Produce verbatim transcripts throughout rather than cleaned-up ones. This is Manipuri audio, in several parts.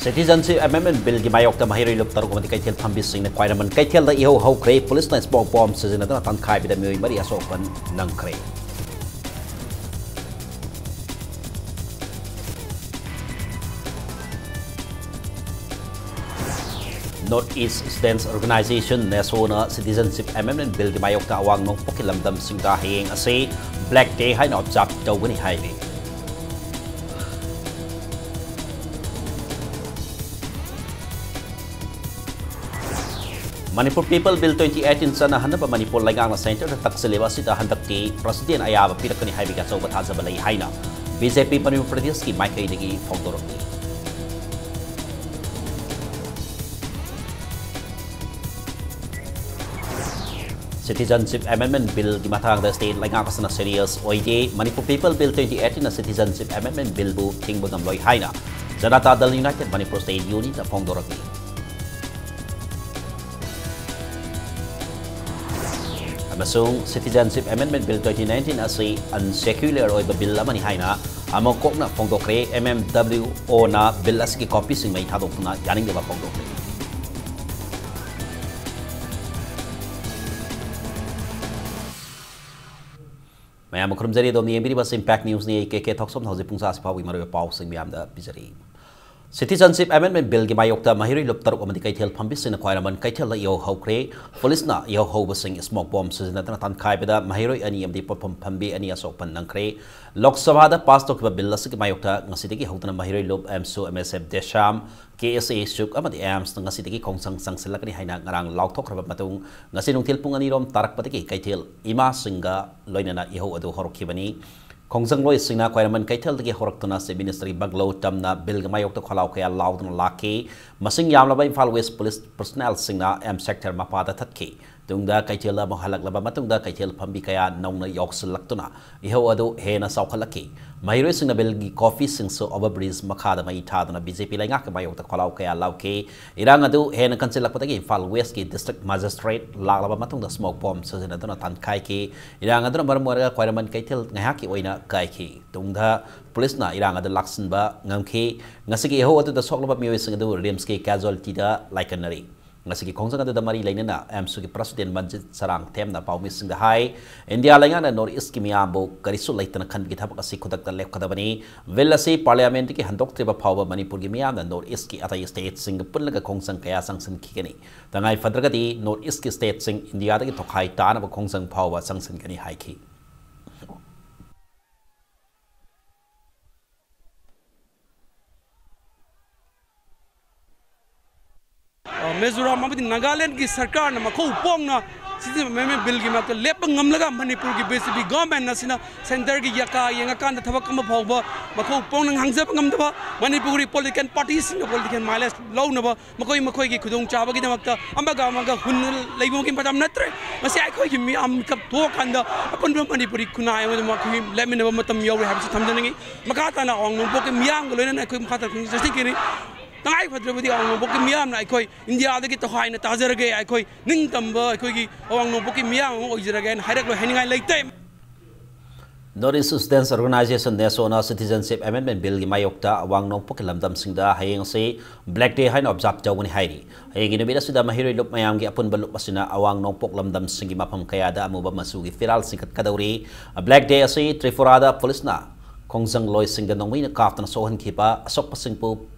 Citizenship Amendment Billꯒꯤ ꯃꯥꯌꯣꯛꯇ ꯃꯍꯩꯔꯣꯏ ꯂꯨꯞ ꯇꯔꯨꯛ ꯑꯃꯗꯤ ꯀꯩꯊꯦꯜ ꯐꯝꯕꯤꯁꯤꯡꯅ ꯈ꯭ꯋꯥꯏꯔꯝꯕꯟ ꯀꯩꯊꯦꯜꯗ ꯏꯍꯧ ꯍꯧꯈ꯭ꯔꯦ꯫ ꯄꯨꯂꯤꯁꯅ smoke bomb ꯁꯤꯖꯤꯟꯅꯗꯨꯅ ꯇꯟꯈꯥꯏꯕꯗ ꯃꯤꯑꯣꯏ ꯃꯔꯤ ꯑꯁꯣꯛ ꯑꯄꯟ ꯅꯪꯈ꯭ꯔꯦ꯫ North East Students Organization, ꯅꯦꯁꯣꯅ Citizenship Amendment Billꯒꯤ ꯃꯥꯌꯣꯛꯇ ꯑꯋꯥꯡ ꯅꯣꯡꯄꯣꯛꯀꯤ ꯂꯝꯗꯝꯁꯤꯡꯗ ꯍꯌꯦꯡ ꯑꯁꯤ Black Day ꯍꯥꯏꯅ observe ꯇꯧꯒꯅꯤ ꯍꯥꯏꯔꯤ꯫ Manipur People Bill twenty eighteen ꯆꯠꯅꯍꯟꯅꯕ Manipur ꯂꯩꯉꯥꯛꯅ centreꯗ ꯇꯛꯁꯤꯜꯂꯤꯕ ꯑꯁꯤꯗ ꯍꯟꯗꯛꯇꯤ President ꯑꯌꯥꯕ ꯄꯤꯔꯛꯀꯅꯤ ꯍꯥꯏꯕꯒꯤ ꯑꯆꯧꯕ ꯊꯥꯖꯕ ꯂꯩ ꯍꯥꯏꯅ BJP ꯃꯅꯤꯄꯨꯔ ꯄ꯭ꯔꯗꯦꯁꯀꯤ ꯃꯥꯏꯀꯩꯗꯒꯤ ꯐꯣꯡꯗꯣꯔꯛꯂꯤ꯫ Citizenship Amendment Billꯒꯤ ꯃꯇꯥꯡꯗ state ꯂꯩꯉꯥꯛ ꯑꯁꯤꯅ serious ꯑꯣꯏꯗꯦ꯫ Manipur People Bill twenty eighteen ꯅ Citizenship Amendment Billꯕꯨ ꯊꯤꯡꯕ ꯉꯝꯂꯣꯏ ꯍꯥꯏꯅ Janata Dal United Manipur State Unitꯅ ꯐꯣꯡꯗꯣꯔꯛꯂꯤ꯫ ꯑꯃꯁꯨꯡ Citizenship Amendment Bill twenty nineteen ꯑꯁꯤ unsecular ꯑꯣꯏꯕ bill ꯑꯃꯅꯤ ꯍꯥꯏꯅ ꯑꯃꯨꯛ ꯀꯣꯛꯅ ꯐꯣꯡꯗꯣꯛꯈ꯭ꯔꯦ꯫ MMWOꯅ bill ꯑꯁꯤꯒꯤ copyꯁꯤꯡ ꯃꯩ ꯊꯥꯗꯣꯛꯇꯨꯅ ꯌꯥꯅꯤꯡꯗꯕ ꯐꯣꯡꯗꯣꯛꯈ꯭ꯔꯦ꯫ ꯃꯌꯥꯝꯕꯨ ꯈꯨꯔꯨꯝꯖꯔꯤ꯫ ꯑꯗꯣꯝꯅ ꯌꯦꯡꯕꯤꯔꯤꯕ ꯑꯁꯤ Impact Newsꯅꯤ꯫ ꯑꯩ ꯀꯦ ꯀꯦ ꯊꯣꯛꯆꯣꯝꯅ ꯍꯧꯖꯤꯛ ꯄꯨꯡ ꯆꯥꯁꯤ ꯐꯥꯎꯕꯒꯤ ꯃꯔꯨꯑꯣꯏꯕ ꯄꯥꯎꯁꯤꯡ ꯃꯌꯥꯝꯗ ꯄꯤꯖꯔꯤ꯫ Citizenship Amendment Billꯒꯤ ꯃꯥꯌꯣꯛꯇ ꯃꯍꯩꯔꯣꯏ ꯂꯨꯞ ꯇꯔꯨꯛ ꯑꯃꯗꯤ ꯀꯩꯊꯦꯜ ꯐꯝꯕꯤꯁꯤꯡꯅ ꯈ꯭ꯋꯥꯏꯔꯝꯕꯟ ꯀꯩꯊꯦꯜꯗ ꯏꯍꯧ ꯍꯧꯈ꯭ꯔꯦ꯫ ꯄꯨꯂꯤꯁꯅ ꯏꯍꯧ ꯍꯧꯕꯁꯤꯡ smoke bomb ꯁꯤꯖꯤꯟꯅꯗꯨꯅ ꯇꯥꯟꯈꯥꯏꯕꯗ ꯃꯍꯩꯔꯣꯏ ꯑꯅꯤ ꯑꯃꯗꯤ ꯄꯣꯠꯐꯝ ꯐꯝꯕꯤ ꯑꯅꯤ ꯑꯁꯣꯛ ꯑꯄꯟ ꯅꯪꯈ꯭ꯔꯦ꯫ ꯂꯣꯛ ꯁꯚꯥꯗ pass ꯇꯧꯈꯤꯕ bill ꯑꯁꯤꯒꯤ ꯃꯥꯌꯣꯛꯇ ꯉꯁꯤꯗꯒꯤ ꯍꯧꯗꯨꯅ ꯃꯍꯩꯔꯣꯏ ꯂꯨꯞ AMSU, MSF, DESHAM, KSA, SUC ꯑꯃꯗꯤ AMSꯅ ꯉꯁꯤꯗꯒꯤ ꯈꯣꯡꯖꯪ ꯆꯪꯁꯤꯜꯂꯛꯀꯅꯤ ꯍꯥꯏꯅ ꯉꯔꯥꯡ ꯂꯥꯎꯊꯣꯛꯈ꯭ꯔꯕ ꯃꯇꯨꯡ, ꯉꯁꯤ ꯅꯨꯡꯊꯤꯜ ꯄꯨꯡ ꯑꯅꯤꯔꯣꯝ ꯇꯥꯔꯛꯄꯗꯒꯤ ꯀꯩꯊꯦꯜ ꯏꯃꯥꯁꯤꯡꯒ ꯂꯣꯏꯅꯅ ꯏꯍꯧ ꯑꯗꯨ ꯍꯧꯔꯛꯈꯤꯕꯅꯤ꯫ ꯈꯣꯡꯖꯪꯂꯣꯏꯁꯤꯡꯅ ꯈ꯭ꯋꯥꯏꯔꯝꯕꯟ ꯀꯩꯊꯦꯜꯗꯒꯤ ꯍꯧꯔꯛꯇꯨꯅ Chief Ministerꯒꯤ ꯕꯪꯒꯂꯣ ꯇꯝꯅ billꯒ ꯃꯥꯌꯣꯛꯇ ꯈꯣꯜꯂꯥꯎ ꯀꯌꯥ ꯂꯥꯎꯗꯨꯅ ꯂꯥꯛꯈꯤ꯫ ꯃꯁꯤꯡ ꯌꯥꯝꯂꯕ Imphal West Police personnelꯁꯤꯡꯅ M sector ꯃꯄꯥꯗ ꯊꯠꯈꯤ꯫ ꯇꯨꯡꯗ ꯀꯩꯊꯦꯜꯗ ꯑꯃꯨꯛ ꯍꯜꯂꯛꯂꯕ ꯃꯇꯨꯡꯗ ꯀꯩꯊꯦꯜ ꯐꯝꯕꯤ ꯀꯌꯥ ꯅꯧꯅ ꯌꯥꯎꯁꯤꯜꯂꯛꯇꯨꯅ ꯏꯍꯧ ꯑꯗꯨ ꯍꯦꯟꯅ ꯆꯥꯎꯈꯠꯂꯛꯈꯤ꯫ ꯃꯍꯩꯔꯣꯏꯁꯤꯡꯅ ꯕꯤꯜꯒꯤ ꯀꯣꯄꯤꯁꯤꯡꯁꯨ ꯑꯣꯚꯔ ꯕ꯭ꯔꯤꯖ ꯃꯈꯥꯗ ꯃꯩ ꯊꯥꯗꯨꯅ ꯕꯤ ꯖꯦ ꯄꯤ ꯂꯩꯉꯥꯛꯀꯤ ꯃꯥꯌꯣꯛꯇ ꯈꯣꯜꯂꯥꯎ ꯀꯌꯥ ꯂꯥꯎꯈꯤ꯫ ꯏꯔꯥꯡ ꯑꯗꯨ ꯍꯦꯟꯅ ꯀꯟꯁꯤꯜꯂꯛꯄꯗꯒꯤ ꯏꯝꯐꯥꯜ ꯋꯦꯁꯀꯤ ꯗꯤꯁꯇ꯭ꯔꯤꯛ ꯃꯦꯖꯤꯁꯇ꯭ꯔꯦꯠ ꯂꯥꯛꯂꯕ ꯃꯇꯨꯡꯗ ꯁ꯭ꯃꯣꯛ ꯕꯣꯝ ꯁꯤꯖꯤꯟꯅꯗꯨꯅ ꯇꯥꯟꯈꯥꯏꯈꯤ꯫ ꯏꯔꯥꯡ ꯑꯗꯨꯅ ꯃꯔꯝ ꯑꯣꯏꯔꯒ ꯈ꯭ꯋꯥꯏꯔꯝꯕꯟ ꯀꯩꯊꯦꯜ ꯉꯥꯏꯍꯥꯛꯀꯤ ꯑꯣꯏꯅ ꯀꯥꯏꯈꯤ꯫ ꯇꯨꯡꯗ ꯄꯨꯂꯤꯁꯅ ꯏꯔꯥꯡ ꯑꯗꯨ ꯂꯥꯛꯁꯤꯟꯕ ꯉꯝꯈꯤ꯫ ꯉꯁꯤꯒꯤ ꯏꯍꯧ ꯑꯗꯨꯗ ꯁꯣꯛꯂꯕ ꯃꯤꯑꯣꯏꯁꯤꯡ ꯑꯗꯨ ꯔꯤꯝꯁꯀꯤ ꯀꯦꯖꯨꯋꯦꯂꯤꯇꯤꯗ ꯂꯥꯏꯀꯠꯅꯔꯤ꯫ ꯉꯁꯤꯒꯤ ꯈꯣꯡꯖꯪ ꯑꯗꯨꯗ ꯃꯔꯤ ꯂꯩꯅꯅ ꯑꯦꯝꯁꯨꯒꯤ ꯄ꯭ꯔꯁꯤꯗꯦꯟ ꯃꯟꯖꯤꯠ ꯁꯔꯥꯡꯊꯦꯝꯅ ꯄꯥꯎꯃꯤꯁꯤꯡꯗ ꯍꯥꯏ, ꯏꯟꯗꯤꯌꯥ ꯂꯩꯉꯥꯛꯅ ꯅꯣꯔꯠ ꯏꯁꯀꯤ ꯃꯤꯌꯥꯝꯕꯨ ꯀꯔꯤꯁꯨ ꯂꯩꯇꯅ ꯈꯟꯕꯒꯤ ꯊꯕꯛ ꯑꯁꯤ ꯈꯨꯗꯛꯇ ꯂꯦꯞꯀꯗꯕꯅꯤ꯫ ꯕꯤꯜ ꯑꯁꯤ ꯄꯥꯔꯂꯤꯌꯥꯃꯦꯟꯠꯇꯒꯤ ꯍꯟꯗꯣꯛꯇ꯭ꯔꯤꯕ ꯐꯥꯎꯕ ꯃꯅꯤꯄꯨꯔꯒꯤ ꯃꯤꯌꯥꯝꯅ ꯅꯣꯔꯠ ꯏꯁꯀꯤ ꯑꯇꯩ ꯁ꯭ꯇꯦꯠꯁꯤꯡꯒ ꯄꯨꯜꯂꯒ ꯈꯣꯡꯖꯪ ꯀꯌꯥ ꯆꯪꯁꯤꯟꯈꯤꯒꯅꯤ꯫ ꯇꯉꯥꯏ ꯐꯗ꯭ꯔꯒꯗꯤ ꯅꯣꯔꯠ ꯏꯁꯀꯤ ꯁ꯭ꯇꯦꯠꯁꯤꯡ ꯏꯟꯗꯤꯌꯥꯗꯒꯤ ꯇꯣꯈꯥꯏ ꯇꯥꯅꯕ ꯈꯣꯡꯖꯪ ꯐꯥꯎꯕ ꯆꯪꯁꯤꯟꯒꯅꯤ ꯍꯥꯏꯈꯤ꯫ ꯑ, ꯃꯤꯖꯣꯔꯥꯝ ꯑꯃꯗꯤ ꯅꯥꯒꯥꯂꯦꯟꯒꯤ ꯁꯔꯀꯥꯔꯅ ꯃꯈꯧ ꯄꯣꯡꯅ ꯁꯤꯖꯤꯟꯅꯕ ꯕꯤꯜꯒꯤ ꯃꯥꯌꯣꯛꯇ ꯂꯦꯞꯄ ꯉꯝꯂꯒ ꯃꯅꯤꯄꯨꯔꯒꯤ ꯕꯤ ꯖꯦ ꯄꯤ ꯒꯣꯔꯃꯦꯟꯅ ꯑꯁꯤꯅ ꯁꯦꯟꯇꯔꯒꯤ ꯌꯥꯀꯥ ꯌꯦꯡꯉꯀꯥꯟꯗ ꯊꯕꯛ ꯑꯃ ꯐꯥꯎꯕ ꯃꯈꯧ ꯄꯣꯡꯅ ꯉꯥꯡꯖꯕ ꯉꯝꯗꯕ, ꯃꯅꯤꯄꯨꯔꯒꯤ ꯄꯣꯂꯤꯇꯤꯀꯦꯜ ꯄꯥꯔꯇꯤꯁꯤꯡꯅ ꯄꯣꯂꯤꯇꯤꯀꯦꯜ ꯃꯥꯏꯂꯦꯖ ꯂꯧꯅꯕ ꯃꯈꯣꯏ ꯃꯈꯣꯏꯒꯤ ꯈꯨꯗꯣꯡꯆꯥꯕꯒꯤꯗꯃꯛꯇ ꯑꯃꯒ ꯑꯃꯒ ꯍꯨꯟꯅ ꯂꯩꯕꯒꯤ ꯃꯇꯝ ꯅꯠꯇ꯭ꯔꯦ꯫ ꯃꯁꯤ ꯑꯩꯈꯣꯏꯒꯤ ꯃꯤꯌꯥꯝ ꯃꯤꯀꯞ ꯊꯣꯛꯑꯀꯥꯟꯗ ꯑꯄꯨꯟꯕ ꯃꯅꯤꯄꯨꯔꯤ ꯈꯨꯟꯅꯥꯏ ꯑꯃꯗ ꯃꯈꯣꯏꯒꯤ ꯂꯦꯞꯃꯤꯟꯅꯕ ꯃꯇꯝ ꯌꯧꯔꯦ ꯍꯥꯏꯕꯁꯤ ꯊꯝꯖꯅꯤꯡꯏ꯫ ꯃꯈꯥ ꯇꯥꯅ ꯑꯋꯥꯡ ꯅꯣꯡꯄꯣꯛꯀꯤ ꯃꯤꯌꯥꯝꯒ ꯂꯣꯏꯅꯅ ꯑꯩꯈꯣꯏ ꯃꯈꯥ ꯇꯥꯅ ꯈꯣꯡꯖꯪ ꯆꯠꯊꯈꯤꯅꯤ꯫ ꯇꯉꯥꯏ ꯐꯗ꯭ꯔꯕꯗꯤ ꯑꯋꯥꯡ ꯅꯣꯡꯄꯣꯛꯀꯤ ꯃꯤꯌꯥꯝꯅ ꯑꯩꯈꯣꯏ ꯏꯟꯗꯤꯌꯥꯗꯒꯤ ꯇꯣꯈꯥꯏꯅ ꯇꯥꯖꯔꯒꯦ, ꯑꯩꯈꯣꯏ ꯅꯤꯡꯇꯝꯕ ꯑꯩꯈꯣꯏꯒꯤ ꯑꯋꯥꯡ ꯅꯣꯡꯄꯣꯛꯀꯤ ꯃꯤꯌꯥꯝ ꯑꯃ ꯑꯣꯏꯖꯔꯒꯦ ꯍꯥꯏꯅ ꯍꯥꯏꯔꯛꯂꯣꯏ ꯍꯥꯏꯅꯤꯡꯉꯥꯏ ꯂꯩꯇꯦ꯫ North East Students Organization, ꯅꯦꯁꯣꯅ Citizenship Amendment Billꯒꯤ ꯃꯥꯌꯣꯛꯇ ꯑꯋꯥꯡ ꯅꯣꯡꯄꯣꯛꯀꯤ ꯂꯝꯗꯝꯁꯤꯡꯗ ꯍꯌꯦꯡ ꯑꯁꯤ Black Day ꯍꯥꯏꯅ observe ꯇꯧꯒꯅꯤ ꯍꯥꯏꯔꯤ꯫ ꯍꯌꯦꯡꯒꯤ ꯅꯨꯃꯤꯠ ꯑꯁꯤꯗ ꯃꯍꯩꯔꯣꯏ ꯂꯨꯞ ꯃꯌꯥꯝꯒꯤ ꯑꯄꯨꯟꯕ ꯂꯨꯞ ꯑꯁꯤꯅ ꯑꯋꯥꯡ ꯅꯣꯡꯄꯣꯛ ꯂꯝꯗꯝꯁꯤꯡꯒꯤ ꯃꯐꯝ ꯀꯌꯥꯗ ꯑꯃꯨꯕ ꯃꯆꯨꯒꯤ ꯐꯤꯔꯥꯜ ꯆꯤꯡꯈꯠꯀꯗꯧꯔꯤ꯫ Black Day ꯑꯁꯤ ꯇ꯭ꯔꯤꯄꯨꯔꯥꯗ ꯄꯨꯂꯤꯁꯅ ꯈꯣꯡꯖꯪꯂꯣꯏꯁꯤꯡꯗ ꯅꯣꯡꯃꯩꯅ ꯀꯥꯞꯇꯨꯅ ꯁꯣꯛꯍꯟꯈꯤꯕ, ꯑꯁꯣꯛꯄꯁꯤꯡꯕꯨ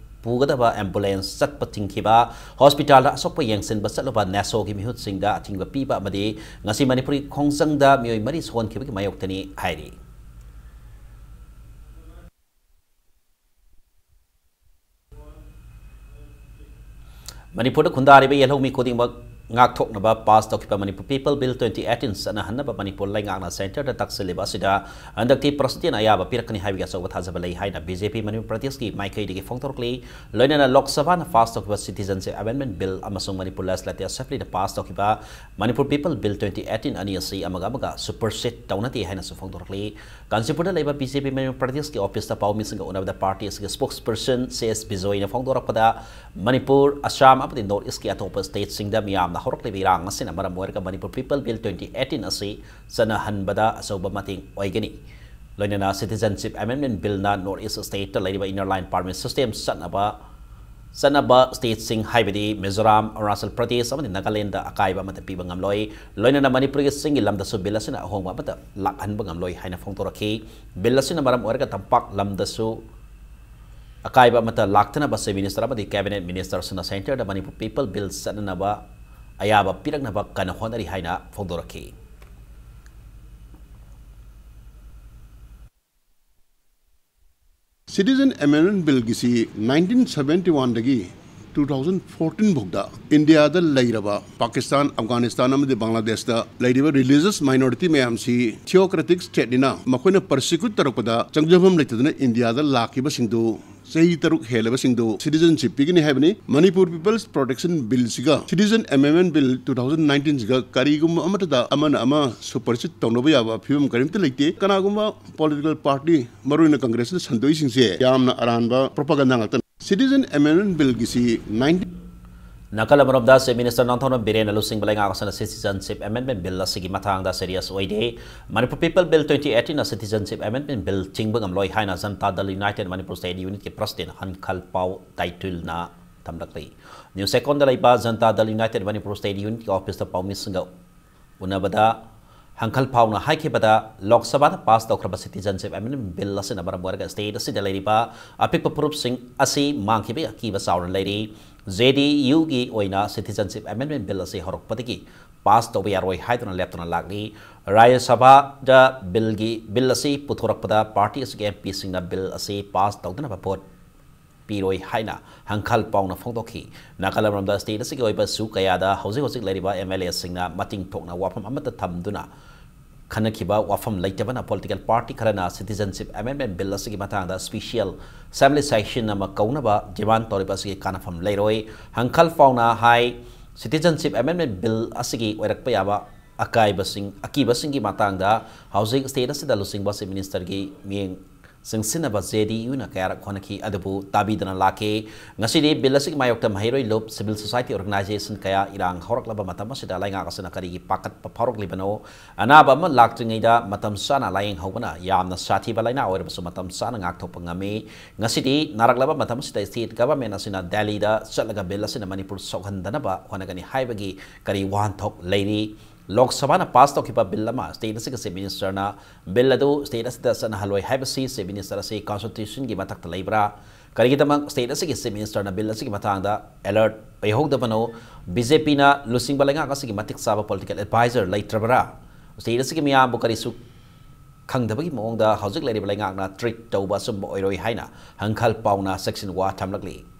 ꯄꯨꯒꯗꯕ ambulance ꯆꯠꯄ ꯊꯤꯡꯈꯤꯕ, hospitalꯗ ꯑꯁꯣꯛꯄ ꯌꯦꯡꯁꯤꯟꯕ ꯆꯠꯂꯨꯕ ꯅꯦꯁꯣꯒꯤ ꯃꯤꯍꯨꯠꯁꯤꯡꯗ ꯑꯊꯤꯡꯕ ꯄꯤꯕ ꯑꯃꯗꯤ ꯉꯁꯤ ꯃꯅꯤꯄꯨꯔꯒꯤ ꯈꯣꯡꯖꯪꯗ ꯃꯤꯑꯣꯏ ꯃꯔꯤ ꯁꯣꯛꯍꯟꯈꯤꯕꯒꯤ ꯃꯥꯌꯣꯛꯇꯅꯤ ꯍꯥꯏꯔꯤ꯫ ꯃꯅꯤꯄꯨꯔꯗ ꯈꯨꯟꯗꯥꯔꯤꯕ ꯌꯦꯜꯍꯧꯃꯤ ꯈꯨꯗꯤꯡꯃꯛ ꯉꯥꯛꯊꯣꯛꯅꯕ ꯄꯥꯁ ꯇꯧꯈꯤꯕ Manipur people bill twenty eighteen ꯆꯠꯅꯍꯟꯅꯕ ꯃꯅꯤꯄꯨꯔ ꯂꯩꯉꯥꯛꯅ ꯁꯦꯟꯇꯔꯗ ꯇꯛꯁꯤꯜꯂꯤꯕ ꯑꯁꯤꯗ ꯍꯟꯗꯛꯇꯤ ꯄ꯭ꯔꯁꯤꯗꯦꯟ ꯑꯌꯥꯕ ꯄꯤꯔꯛꯀꯅꯤ ꯍꯥꯏꯕꯒꯤ ꯑꯆꯧꯕ ꯊꯥꯖꯕ ꯂꯩ ꯍꯥꯏꯅ ꯕꯤ ꯖꯦ ꯄꯤ ꯃꯅꯤꯄꯨꯔ ꯄ꯭ꯔꯗꯦꯁꯀꯤ ꯃꯥꯏꯀꯩꯗꯒꯤ ꯐꯣꯡꯗꯣꯔꯛꯂꯤ꯫ ꯂꯣꯏꯅꯅ ꯂꯣꯛ ꯁꯚꯥꯅ ꯄꯥꯁ ꯇꯧꯈꯤꯕ ꯁꯤꯇꯤꯖꯟꯁꯤꯞ ꯑꯃꯦꯟꯗꯃꯦꯟ ꯕꯤꯜ ꯑꯃꯁꯨꯡ ꯃꯅꯤꯄꯨꯔ ꯂꯦꯖꯤꯁꯂꯦꯇꯤꯚ ꯑꯦꯁꯦꯝꯕ꯭ꯂꯤꯅ ꯄꯥꯁ ꯇꯧꯈꯤꯕ Manipur people bill twenty eighteen ꯑꯅꯤ ꯑꯁꯤ ꯑꯃꯒ ꯑꯃꯒ ꯁꯨꯄꯔꯁꯤꯠ ꯇꯧꯅꯗꯦ ꯍꯥꯏꯅꯁꯨ ꯐꯣꯡꯗꯣꯔꯛꯂꯤ꯫ ꯀꯥꯟꯆꯤꯄꯨꯔꯗ ꯂꯩꯕ ꯕꯤ ꯖꯦ ꯄꯤ ꯃꯅꯤꯄꯨꯔ ꯄ꯭ꯔꯗꯦꯁꯀꯤ ꯑꯣꯐꯤꯁꯇ ꯄꯥꯎꯃꯤꯁꯤꯡꯒ ꯎꯅꯕꯗ ꯄꯥꯔꯇꯤ ꯑꯁꯤꯒꯤ ꯁ꯭ꯄꯣꯛꯁ person C S ꯕꯤꯖꯣꯏꯅ ꯐꯣꯡꯗꯣꯔꯛꯄꯗ, Manipur, Assam ꯑꯃꯗꯤ ꯅꯣꯔꯠ ꯏꯁꯀꯤ ꯑꯇꯣꯞꯄ ꯁ꯭ꯇꯦꯠꯁꯤꯡꯗ ꯃꯤꯌꯥꯝꯅ ꯍꯧꯔꯛꯂꯤꯕ ꯏꯔꯥꯡ ꯑꯁꯤꯅ ꯃꯔꯝ ꯑꯣꯏꯔꯒ Manipur people bill twenty eighteen ꯑꯁꯤ ꯆꯠꯅꯍꯟꯕꯗ ꯑꯆꯧꯕ ꯃꯇꯦꯡ ꯑꯣꯏꯒꯅꯤ꯫ ꯂꯣꯏꯅꯅ ꯁꯤꯇꯤꯖꯟꯁꯤꯞ ꯑꯦꯃꯦꯟꯗꯃꯦꯟ ꯕꯤꯜꯅ ꯅꯣꯔꯠ ꯏꯁ ꯁ꯭ꯇꯦꯠꯇ ꯂꯩꯔꯤꯕ ꯏꯟꯅꯔ ꯂꯥꯏꯟ ꯄꯥꯔꯃꯤꯠ ꯁꯤꯁꯇꯦꯝ ꯆꯠꯅꯕ ꯆꯠꯅꯕ ꯁ꯭ꯇꯦꯠꯁꯤꯡ ꯍꯥꯏꯕꯗꯤ ꯃꯤꯖꯣꯔꯥꯝ, ꯑꯔꯨꯅꯥꯆꯜ ꯄ꯭ꯔꯗꯦꯁ ꯑꯃꯗꯤ ꯅꯥꯒꯥꯂꯦꯟꯗ ꯑꯀꯥꯏꯕ ꯑꯃꯠꯇ ꯄꯤꯕ ꯉꯝꯂꯣꯏ꯫ ꯂꯣꯏꯅꯅ ꯃꯅꯤꯄꯨꯔꯒꯤ ꯆꯤꯡꯒꯤ ꯂꯝꯗꯁꯨ ꯕꯤꯜ ꯑꯁꯤꯅ ꯑꯍꯣꯡꯕ ꯑꯃꯠꯇ ꯂꯥꯛꯍꯟꯕ ꯉꯝꯂꯣꯏ ꯍꯥꯏꯅ ꯐꯣꯡꯗꯣꯔꯛꯈꯤ꯫ ꯕꯤꯜ ꯑꯁꯤꯅ ꯃꯔꯝ ꯑꯣꯏꯔꯒ ꯇꯝꯄꯥꯛ ꯂꯝꯗꯁꯨ ꯑꯀꯥꯏꯕ ꯑꯃꯠꯇ ꯂꯥꯛꯇꯅꯕ ꯆꯤꯐ ꯃꯤꯅꯤꯁꯇꯔ ꯑꯃꯗꯤ ꯀꯦꯕꯤꯅꯦꯠ ꯃꯤꯅꯤꯁꯇꯔꯁꯤꯡꯅ ꯁꯦꯟꯇꯔꯗ ꯃꯅꯤꯄꯨꯔ ꯄꯤꯄꯜ ꯕꯤꯜ ꯆꯠꯅꯅꯕ ꯑꯌꯥꯕ ꯄꯤꯔꯛꯅꯕ ꯀꯟꯅ ꯍꯣꯠꯅꯔꯤ ꯍꯥꯏꯅ ꯐꯣꯡꯗꯣꯔꯛꯈꯤ꯫ ꯁꯤꯇꯤꯖꯟ ꯑꯦꯃꯦꯟꯗꯃꯦꯟ ꯕꯤꯜꯒꯤꯁꯤ ꯅꯥꯏꯟꯇꯤꯟ ꯁꯕꯦꯟꯇꯤ ꯋꯥꯟꯗꯒꯤ ꯇꯨ ꯊꯥꯎꯖꯟ ꯐꯣꯔꯇꯤꯟ ꯐꯥꯎꯗ ꯏꯟꯗꯤꯌꯥꯗ ꯂꯩꯔꯕ ꯄꯥꯀꯤꯁꯇꯥꯟ, ꯑꯐꯒꯥꯅꯤꯁꯇꯥꯟ ꯑꯃꯗꯤ ꯕꯪꯒ꯭ꯂꯥꯗꯦꯁꯇ ꯂꯩꯔꯤꯕ ꯔꯤꯂꯤꯖꯤꯌꯁ ꯃꯥꯏꯅꯣꯔꯤꯇꯤ ꯃꯌꯥꯝꯁꯤ ꯊꯤꯑꯣꯀ꯭ꯔꯦꯇꯤꯛ ꯁ꯭ꯇꯦꯠꯅꯤꯅ ꯃꯈꯣꯏꯅ ꯄꯔꯁꯤꯀ꯭ꯌꯨꯠ ꯇꯧꯔꯛꯄꯗ ꯆꯪꯖꯐꯝ ꯂꯩꯇꯗꯅ ꯏꯟꯗꯤꯌꯥꯗ ꯂꯥꯛꯈꯤꯕꯁꯤꯡꯗꯨ ꯆꯍꯤ ꯇꯔꯨꯛ ꯍꯦꯜꯂꯕꯁꯤꯡꯗꯨ ꯁꯤꯇꯤꯖꯟꯁꯤꯞ ꯄꯤꯒꯅꯤ ꯍꯥꯏꯕꯅꯤ꯫ ꯃꯅꯤꯄꯨꯔ ꯄꯤꯄꯜꯁ ꯄ꯭ꯔꯣꯇꯦꯛꯁꯟ ꯕꯤꯜꯁꯤꯒ citizen amendment bill two thousand ꯅꯥꯏꯟꯇꯤꯟꯁꯤꯒ ꯀꯔꯤꯒꯨꯝꯕ ꯑꯃꯠꯇꯗ ꯑꯃꯅ ꯑꯃ ꯁꯨꯄꯔꯁꯤꯠ ꯇꯧꯅꯕ ꯌꯥꯕ ꯐꯤꯕꯝ ꯀꯔꯤꯝꯇ ꯂꯩꯇꯦ꯫ ꯀꯅꯥꯒꯨꯝꯕ ꯄꯣꯂꯤꯇꯤꯀꯦꯜ ꯄꯥꯔꯇꯤ, ꯃꯔꯨꯑꯣꯏꯅ ꯀꯪꯒ꯭ꯔꯦꯁꯅ ꯁꯟꯗꯣꯛꯏꯁꯤꯡꯁꯦ ꯌꯥꯝꯅ ꯑꯔꯥꯟꯕ ꯄ꯭ꯔꯣꯄꯥꯒꯟꯗꯥ ꯉꯥꯛꯇꯅꯤ꯫ ꯁꯤꯇꯤꯖꯟ ꯑꯦꯃꯦꯟꯗꯃꯦꯟ ꯕꯤꯜꯒꯤꯁꯤ ꯅꯥꯏꯟꯇꯤꯟ ꯅꯥꯀꯜ ꯑꯃꯔꯣꯝꯗ ꯆꯤꯐ ꯃꯤꯅꯤꯁꯇꯔ ꯅꯣꯡꯊꯣꯝꯕꯝ ꯕꯤꯔꯦꯟꯅ ꯂꯨꯆꯤꯡꯕ ꯂꯩꯉꯥꯛ ꯑꯁꯤꯅ ꯁꯤꯇꯤꯖꯟꯁꯤꯞ ꯑꯦꯃꯦꯟꯗꯃꯦꯟ ꯕꯤꯜ ꯑꯁꯤꯒꯤ ꯃꯇꯥꯡꯗ ꯁꯤꯔꯤꯌꯁ ꯑꯣꯏꯗꯦ꯫ ꯃꯅꯤꯄꯨꯔ ꯄꯤꯄꯜ ꯕꯤꯜ ꯇ꯭ꯋꯦꯟꯇꯤ ꯑꯩꯠꯇꯤꯟꯅ ꯁꯤꯇꯤꯖꯟꯁꯤꯞ ꯑꯦꯃꯦꯟꯗꯃꯦꯟ ꯕꯤꯜ ꯊꯤꯡꯕ ꯉꯝꯂꯣꯏ ꯍꯥꯏꯅ ꯖꯟꯇꯥ ꯗꯜ ꯌꯨꯅꯥꯏꯇꯦꯗ ꯃꯅꯤꯄꯨꯔ ꯁ꯭ꯇꯦꯠ ꯌꯨꯅꯤꯠꯀꯤ ꯄ꯭ꯔꯁꯤꯗꯦꯟ ꯍꯟꯈꯜ ꯄꯥꯎ ꯇꯥꯏꯇꯨꯜꯅ ꯊꯝꯂꯛꯂꯤ꯫ ꯅ꯭ꯌꯨ ꯁꯦꯀꯣꯟꯗ ꯂꯩꯕ ꯖꯟꯇꯥ ꯗꯜ ꯌꯨꯅꯥꯏꯇꯦꯗ ꯃꯅꯤꯄꯨꯔ ꯁ꯭ꯇꯦꯠ ꯌꯨꯅꯤꯠꯀꯤ ꯑꯣꯐꯤꯁꯇ ꯄꯥꯎꯃꯤꯁꯤꯡꯒ ꯎꯅꯕꯗ ꯍꯪꯈꯜ ꯐꯥꯎꯅ ꯍꯥꯏꯈꯤꯕꯗ, ꯂꯣꯛ ꯁꯚꯥꯗ ꯄꯥꯁ ꯇꯧꯈ꯭ꯔꯕ ꯁꯤꯇꯤꯖꯟꯁꯤꯞ ꯑꯦꯃꯦꯟꯗꯃꯦꯟ ꯕꯤꯜ ꯑꯁꯤꯅ ꯃꯔꯝ ꯑꯣꯏꯔꯒ ꯁ꯭ꯇꯦꯠ ꯑꯁꯤꯗ ꯂꯩꯔꯤꯕ ꯑꯄꯤꯛꯄ ꯐꯨꯔꯨꯞꯁꯤꯡ ꯑꯁꯤ ꯃꯥꯡꯈꯤꯕꯒꯤ ꯑꯀꯤꯕ ꯆꯥꯎꯅ ꯂꯩꯔꯤ꯫ ꯖꯦ ꯗꯤ ꯌꯨꯒꯤ ꯑꯣꯏꯅ ꯁꯤꯇꯤꯖꯟꯁꯤꯞ ꯑꯦꯃꯦꯟꯗꯃꯦꯟ ꯕꯤꯜ ꯑꯁꯤ ꯍꯧꯔꯛꯄꯗꯒꯤ ꯄꯥꯁ ꯇꯧꯕ ꯌꯥꯔꯣꯏ ꯍꯥꯏꯗꯨꯅ ꯂꯦꯞꯇꯅ ꯂꯥꯛꯂꯤ꯫ ꯔꯥꯖ꯭ꯌ ꯁꯚꯥꯗ ꯕꯤꯜꯒꯤ, ꯕꯤꯜ ꯑꯁꯤ ꯄꯨꯊꯣꯔꯛꯄꯗ ꯄꯥꯔꯇꯤ ꯑꯁꯤꯒꯤ ꯑꯦꯝ ꯄꯤꯁꯤꯡꯅ ꯕꯤꯜ ꯑꯁꯤ ꯄꯥꯁ ꯇꯧꯗꯅꯕ ꯚꯣꯠ ꯄꯤꯔꯣꯏ ꯍꯥꯏꯅ ꯍꯪꯈꯜ ꯄꯥꯎꯅ ꯐꯣꯡꯗꯣꯛꯈꯤ꯫ ꯅꯥꯒꯥꯂꯦꯟ ꯂꯝꯗꯝꯗ state ꯑꯁꯤꯒꯤ ꯑꯣꯏꯕ issue ꯀꯌꯥꯗ ꯍꯧꯖꯤꯛ ꯍꯧꯖꯤꯛ ꯂꯩꯔꯤꯕ MLA ꯁꯤꯡꯅ ꯃꯇꯤꯡ ꯊꯣꯛꯅ ꯋꯥꯐꯝ ꯑꯃꯠꯇ ꯊꯝꯗꯨꯅ ꯈꯟꯅꯈꯤꯕ ꯋꯥꯐꯝ ꯂꯩꯇꯕꯅ political party ꯈꯔꯅ citizenship amendment bill ꯑꯁꯤꯒꯤ ꯃꯇꯥꯡꯗ special assembly session ꯑꯃ ꯀꯧꯅꯕ demand ꯇꯧꯔꯤꯕ ꯑꯁꯤꯒꯤ ꯀꯥꯟꯅꯐꯝ ꯂꯩꯔꯣꯏ꯫ ꯍꯪꯈꯜ ꯄꯥꯎꯅ ꯍꯥꯏ, citizenship amendment bill ꯑꯁꯤꯒꯤ ꯑꯣꯏꯔꯛꯄ ꯌꯥꯕ ꯑꯀꯥꯏꯕꯁꯤꯡ, ꯑꯀꯤꯕꯁꯤꯡꯒꯤ ꯃꯇꯥꯡꯗ ꯍꯧꯖꯤꯛ state ꯑꯁꯤꯗ ꯂꯨꯆꯤꯡꯕ Chief Minister ꯒꯤ ꯃꯤꯠꯌꯦꯡ ꯆꯪꯁꯤꯟꯅꯕ JDU ꯅ ꯀꯌꯥꯔꯛ ꯍꯣꯠꯅꯈꯤ, ꯑꯗꯨꯕꯨ ꯇꯥꯕꯤꯗꯅ ꯂꯥꯛꯈꯤ꯫ ꯉꯁꯤꯗꯤ bill ꯑꯁꯤꯒꯤ ꯃꯥꯌꯣꯛꯇ ꯃꯍꯩꯔꯣꯏ ꯂꯨꯞ, civil society organization ꯀꯌꯥ ꯏꯔꯥꯡ ꯍꯧꯔꯛꯂꯕ ꯃꯇꯝ ꯑꯁꯤꯗ ꯂꯩꯉꯥꯛ ꯑꯁꯤꯅ ꯀꯔꯤꯒꯤ ꯄꯥꯈꯠꯄ ꯐꯥꯎꯔꯛꯂꯤꯕꯅꯣ? ꯑꯅꯥꯕ ꯑꯃ ꯂꯥꯛꯇ꯭ꯔꯤꯉꯩꯗ ꯃꯇꯝ ꯆꯥꯅ ꯂꯥꯌꯦꯡꯍꯧꯕꯅ ꯌꯥꯝꯅ ꯁꯥꯊꯤꯕ ꯂꯥꯏꯅꯥ ꯑꯣꯏꯔꯕꯁꯨ ꯃꯇꯝ ꯆꯥꯅ ꯉꯥꯛꯊꯣꯛꯄ ꯉꯝꯃꯤ꯫ ꯉꯁꯤꯗꯤ ꯅꯥꯔꯛꯂꯕ ꯃꯇꯝ ꯑꯁꯤꯗ state government ꯑꯁꯤꯅ ꯗꯦꯜꯂꯤꯗ ꯆꯠꯂꯒ bill ꯑꯁꯤꯅ ꯃꯅꯤꯄꯨꯔ ꯁꯣꯛꯍꯟꯗꯅꯕ ꯍꯣꯠꯅꯒꯅꯤ ꯍꯥꯏꯕꯒꯤ ꯀꯔꯤ ꯋꯥꯍꯟꯊꯣꯛ ꯂꯩꯔꯤ? ꯂꯣꯛ ꯁꯚꯥꯅ pass ꯇꯧꯈꯤꯕ bill ꯑꯃ state ꯑꯁꯤꯒꯤ Chief Minister ꯅ bill ꯑꯗꯨ state ꯑꯁꯤꯗ ꯆꯠꯅꯍꯜꯂꯣꯏ ꯍꯥꯏꯕꯁꯤ Chief Minister ꯑꯁꯤ constitution ꯒꯤ ꯃꯊꯛꯇ ꯂꯩꯕ꯭ꯔꯥ? ꯀꯔꯤꯒꯤꯗꯃꯛ state ꯑꯁꯤꯒꯤ Chief Minister ꯅ bill ꯑꯁꯤꯒꯤ ꯃꯇꯥꯡꯗ alert ꯑꯣꯏꯍꯧꯗꯕꯅꯣ? BJP ꯅ ꯂꯨꯆꯤꯡꯕ ꯂꯩꯉꯥꯛ ꯑꯁꯤꯒꯤ ꯃꯇꯤꯛ ꯆꯥꯕ political advisor ꯂꯩꯇ꯭ꯔꯕ꯭ꯔꯥ? State ꯑꯁꯤꯒꯤ ꯃꯤꯌꯥꯝꯕꯨ ꯀꯔꯤꯁꯨ ꯈꯪꯗꯕꯒꯤ ꯃꯑꯣꯡꯗ ꯍꯧꯖꯤꯛ ꯂꯩꯔꯤꯕ ꯂꯩꯉꯥꯛꯅ treat ꯇꯧꯕ ꯑꯆꯨꯝꯕ ꯑꯣꯏꯔꯣꯏ ꯍꯥꯏꯅ ꯍꯪꯈꯜ ꯄꯥꯎꯅ ꯆꯦꯛꯁꯤꯟ ꯋꯥ ꯊꯝꯂꯛꯂꯤ꯫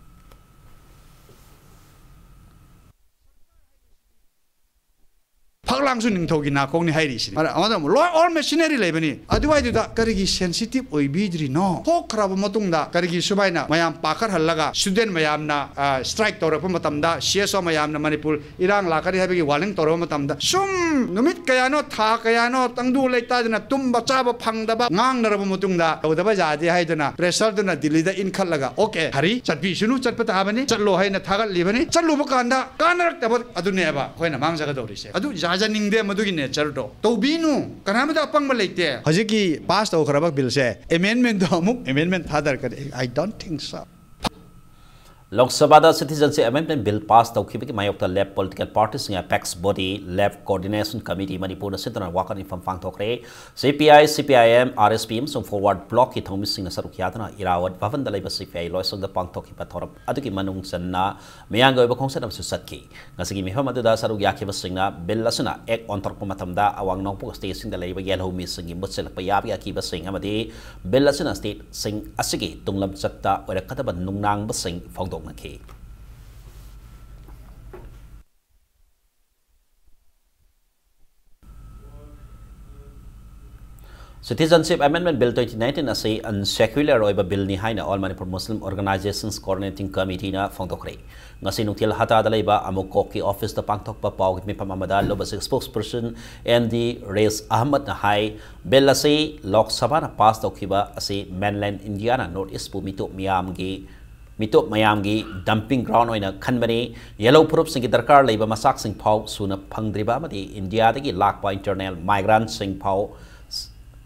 ꯐꯛꯂꯥꯡꯁꯨ ꯅꯤꯡꯊꯧꯒꯤ ꯅꯥꯀꯣꯡꯅꯤ ꯍꯥꯏꯔꯤꯁꯤꯅꯤ꯫ ꯑꯃꯗ ꯑꯃꯨꯛ ꯂꯣꯏ all machinery ꯂꯩꯕꯅꯤ꯫ ꯑꯗꯨꯋꯥꯏꯗꯨꯗ ꯀꯔꯤꯒꯤ sensitive ꯑꯣꯏꯕꯤꯗ꯭ꯔꯤꯅꯣ? ꯊꯣꯛꯈ꯭ꯔꯕ ꯃꯇꯨꯡꯗ ꯀꯔꯤꯒꯤ ꯁꯨꯃꯥꯏꯅ ꯃꯌꯥꯝ ꯄꯥꯈꯠꯍꯜꯂꯒ student ꯃꯌꯥꯝꯅ, ꯑ, strike ꯇꯧꯔꯛꯄ ꯃꯇꯝꯗ, CSO ꯃꯌꯥꯝꯅ ꯃꯅꯤꯄꯨꯔ ꯏꯔꯥꯡ ꯂꯥꯛꯀꯅꯤ ꯍꯥꯏꯕꯒꯤ warning ꯇꯧꯔꯕ ꯃꯇꯝꯗ, ꯁꯨꯝ ꯅꯨꯃꯤꯠ ꯀꯌꯥꯅꯣ, ꯊꯥ ꯀꯌꯥꯅꯣ ꯇꯪꯗꯨ ꯂꯩꯇꯥꯗꯅ ꯇꯨꯝꯕ ꯆꯥꯕ ꯐꯪꯗꯕ ꯉꯥꯡꯅꯔꯕ ꯃꯇꯨꯡꯗ, ꯇꯧꯗꯕ ꯌꯥꯗꯦ ꯍꯥꯏꯗꯨꯅ pressure ꯗꯨꯅ ꯗꯤꯜꯂꯤꯗ ꯏꯟꯈꯠꯂꯒ, "Okay, ꯍꯔꯤ, ꯆꯠꯄꯤꯁꯅꯨ, ꯆꯠꯄ ꯇꯥꯕꯅꯤ, ꯆꯠꯂꯣ" ꯍꯥꯏꯅ ꯊꯥꯒꯠꯂꯤꯕꯅꯤ꯫ ꯆꯠꯂꯨꯕ ꯀꯥꯟꯗ ꯀꯥꯟꯅꯔꯛꯇꯕ ꯑꯗꯨꯅꯦꯕ ꯑꯩꯈꯣꯏꯅ ꯃꯥꯡꯖꯒꯗꯧꯔꯤꯁꯦ꯫ ꯑꯗꯨ ꯌꯥꯖꯅꯤꯡꯗꯦ ꯃꯗꯨꯒꯤ nature ꯗꯣ꯫ ꯇꯧꯕꯤꯅꯨ, ꯀꯅꯥꯃꯇ ꯑꯄꯪꯕ ꯂꯩꯇꯦ꯫ ꯍꯧꯖꯤꯛꯀꯤ pass ꯇꯧꯈ꯭ꯔꯕ bill ꯁꯦ amendment ꯗꯣ ꯑꯃꯨꯛ amendment ꯊꯥꯗꯔꯛꯀꯅꯤ? I don't think so. ꯂꯣꯛ ꯁꯚꯥꯗ Citizenship Amendment Bill pass ꯇꯧꯈꯤꯕꯒꯤ ꯃꯥꯌꯣꯛꯇ ꯂꯦꯐ ꯄꯣꯂꯤꯇꯤꯀꯦꯜ ꯄꯥꯔꯇꯤꯁꯤꯡꯒꯤ Apex Body Left Coordination Committee ꯃꯅꯤꯄꯨꯔꯅ ꯁꯤꯟꯗꯨꯅ ꯋꯥꯀꯠ ꯃꯤꯐꯝ ꯄꯥꯡꯊꯣꯛꯈ꯭ꯔꯦ꯫ ꯁꯤ ꯄꯤ ꯑꯥꯏ, ꯁꯤ P I M, R S P ꯑꯃꯁꯨꯡ ꯐꯣꯔꯋꯥꯔꯗ ꯕ꯭ꯂꯣꯛꯀꯤ ꯊꯧꯃꯤꯁꯤꯡꯅ ꯁꯔꯨꯛ ꯌꯥꯗꯨꯅ ꯏꯔꯥꯋꯠ ꯚꯕꯟꯗ ꯂꯩꯕ ꯁꯤ ꯄꯤ ꯑꯥꯏ ꯂꯣꯏꯁꯪꯗ ꯄꯥꯡꯊꯣꯛꯈꯤꯕ ꯊꯧꯔꯝ ꯑꯗꯨꯒꯤ ꯃꯅꯨꯡ ꯆꯟꯅ ꯃꯤꯌꯥꯝꯒꯤ ꯑꯣꯏꯕ ꯈꯣꯡꯆꯠ ꯑꯃꯁꯨ ꯆꯠꯈꯤ꯫ ꯉꯁꯤꯒꯤ ꯃꯤꯐꯝ ꯑꯗꯨꯗ ꯁꯔꯨꯛ ꯌꯥꯈꯤꯕꯁꯤꯡꯅ ꯕꯤꯜ ꯑꯁꯤꯅ ꯑꯦꯛ ꯑꯣꯟꯊꯣꯔꯛꯄ ꯃꯇꯝꯗ ꯑꯋꯥꯡ ꯅꯣꯡꯄꯣꯛ ꯁ꯭ꯇꯦꯠꯁꯤꯡꯗ ꯂꯩꯔꯤꯕ ꯌꯦꯜꯍꯧꯃꯤꯁꯤꯡꯒꯤ ꯃꯨꯠꯁꯤꯜꯂꯛꯄ ꯌꯥꯕꯒꯤ ꯑꯀꯤꯕꯁꯤꯡ ꯑꯃꯗꯤ ꯕꯤꯜ ꯑꯁꯤꯅ ꯁ꯭ꯇꯦꯠꯁꯤꯡ ꯑꯁꯤꯒꯤ ꯇꯨꯡꯂꯝꯆꯠꯇ ꯑꯣꯏꯔꯛꯀꯗꯕ ꯅꯨꯡꯅꯥꯡꯕꯁꯤꯡ ꯐꯣꯡꯗꯣꯛꯅꯈꯤ꯫ Citizenship Amendment Bill twenty nineteen ꯑꯁꯤ unsecular ꯑꯣꯏꯕ ꯕꯤꯜꯅꯤ ꯍꯥꯏꯅ All Manipur Muslim Organizations Coordinating Committeeꯅ ꯐꯣꯡꯗꯣꯛꯈ꯭ꯔꯦ꯫ ꯉꯁꯤ ꯅꯨꯡꯊꯤꯜ ꯍꯇꯥꯗ ꯂꯩꯕ ꯑꯃꯨꯀꯣꯛꯀꯤ ꯑꯣꯐꯤꯁꯇ ꯄꯥꯡꯊꯣꯛꯄ ꯄꯥꯎꯒꯤ ꯃꯤꯐꯝ ꯑꯃꯗ ꯂꯣꯕꯁ spokesperson ꯑꯦꯟ ꯗꯤ ꯔꯦꯁ ꯑꯍꯃꯗꯅ ꯍꯥꯏ, ꯕꯤꯜ ꯑꯁꯤ ꯂꯣꯛ ꯁꯚꯥꯅ ꯄꯥꯁ ꯇꯧꯈꯤꯕ ꯑꯁꯤ mainland Indiaꯅ North Eastꯄꯨ ꯃꯤꯇꯣꯞ ꯃꯤꯌꯥꯝꯒꯤ ꯃꯤꯇꯣꯞ ꯃꯌꯥꯝꯒꯤ dumping ground ꯑꯣꯏꯅ ꯈꯟꯕꯅꯤ꯫ ꯌꯦꯜꯍꯧ ꯐꯨꯔꯨꯞꯁꯤꯡꯒꯤ ꯗꯔꯀꯥꯔ ꯂꯩꯕ ꯃꯆꯥꯛꯁꯤꯡ ꯐꯥꯎ ꯁꯨꯅ ꯐꯪꯗ꯭ꯔꯤꯕ ꯑꯃꯗꯤ ꯏꯟꯗꯤꯌꯥꯗꯒꯤ ꯂꯥꯛꯄ internal migrantꯁꯤꯡ ꯐꯥꯎ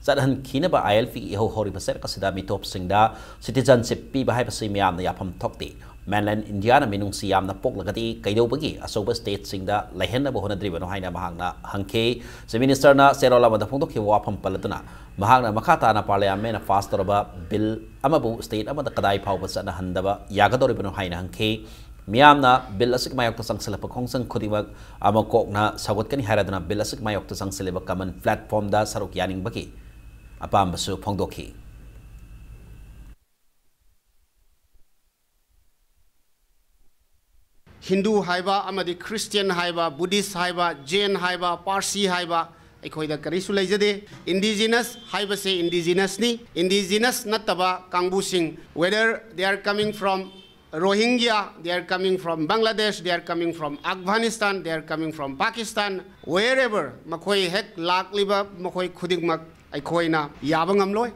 ꯆꯠꯍꯟꯈꯤꯅꯕ I L Pꯒꯤ ꯏꯍꯧ ꯍꯧꯔꯤꯕ ꯆꯩꯔꯛ ꯑꯁꯤꯗ ꯃꯤꯇꯣꯞꯁꯤꯡꯗ citizenship ꯄꯤꯕ ꯍꯥꯏꯕꯁꯤ ꯃꯤꯌꯥꯝꯅ ꯌꯥꯐꯝ ꯊꯣꯛꯇꯦ꯫ Mainland Indiaꯅ ꯃꯤꯅꯨꯡꯁꯤ ꯌꯥꯝꯅ ꯄꯣꯛꯂꯒꯗꯤ ꯀꯩꯗꯧꯕꯒꯤ ꯑꯆꯧꯕ stateꯁꯤꯡꯗ ꯂꯩꯍꯟꯅꯕ ꯍꯣꯠꯅꯗ꯭ꯔꯤꯕꯅꯣ ꯍꯥꯏꯅ ꯃꯍꯥꯛꯅ ꯍꯪꯈꯤ꯫ Chief Ministerꯅ ꯆꯦꯔꯣꯜ ꯑꯃꯗ ꯐꯣꯡꯗꯣꯛꯈꯤꯕ ꯋꯥꯐꯝ ꯄꯜꯂꯗꯨꯅ ꯃꯍꯥꯛꯅ ꯃꯈꯥ ꯇꯥꯅ Parliamentꯅ pass ꯇꯧꯔꯕ ꯕꯤꯜ ꯑꯃꯕꯨ state ꯑꯃꯗ ꯀꯗꯥꯏ ꯐꯥꯎꯕ ꯆꯠꯅꯍꯟꯗꯕ ꯌꯥꯒꯗꯧꯔꯤꯕꯅꯣ ꯍꯥꯏꯅ ꯍꯪꯈꯤ꯫ ꯃꯤꯌꯥꯝꯅ ꯕꯤꯜ ꯑꯁꯤꯒꯤ ꯃꯥꯌꯣꯛꯇ ꯆꯪꯁꯤꯜꯂꯛꯄ ꯈꯣꯡꯖꯪ ꯈꯨꯗꯤꯡꯃꯛ ꯑꯃ ꯀꯣꯛꯅ ꯁꯧꯒꯠꯀꯅꯤ ꯍꯥꯏꯔꯗꯨꯅ ꯕꯤꯜ ꯑꯁꯤꯒꯤ ꯃꯥꯌꯣꯛꯇ ꯆꯪꯁꯤꯜꯂꯤꯕ common platformꯗ ꯁꯔꯨꯛ ꯌꯥꯅꯤꯡꯕꯒꯤ ꯑꯄꯥꯝꯕꯁꯨ ꯐꯣꯡꯗꯣꯛꯈꯤ꯫ ꯍꯤꯟꯗꯨ ꯍꯥꯏꯕ ꯑꯃꯗꯤ ꯈ꯭ꯔꯤꯁꯇꯤꯌꯟ ꯍꯥꯏꯕ, ꯕꯨꯙꯤꯁ ꯍꯥꯏꯕ, ꯖꯦꯟ ꯍꯥꯏꯕ, ꯄꯥꯔꯁꯤ ꯍꯥꯏꯕ ꯑꯩꯈꯣꯏꯗ ꯀꯔꯤꯁꯨ ꯂꯩꯖꯗꯦ꯫ Indigenous ꯍꯥꯏꯕꯁꯦ indigenousꯅꯤ꯫ Indigenous ꯅꯠꯇꯕ ꯀꯥꯡꯕꯨꯁꯤꯡ, whether they are coming from Rohingya, they are coming from Bangladesh, they are coming from Afghanistan, they are coming from Pakistan, wherever ꯃꯈꯣꯏ ꯍꯦꯛ ꯂꯥꯛꯂꯤꯕ ꯃꯈꯣꯏ ꯈꯨꯗꯤꯡꯃꯛ ꯑꯩꯈꯣꯏꯅ ꯌꯥꯕ ꯉꯝꯂꯣꯏ꯫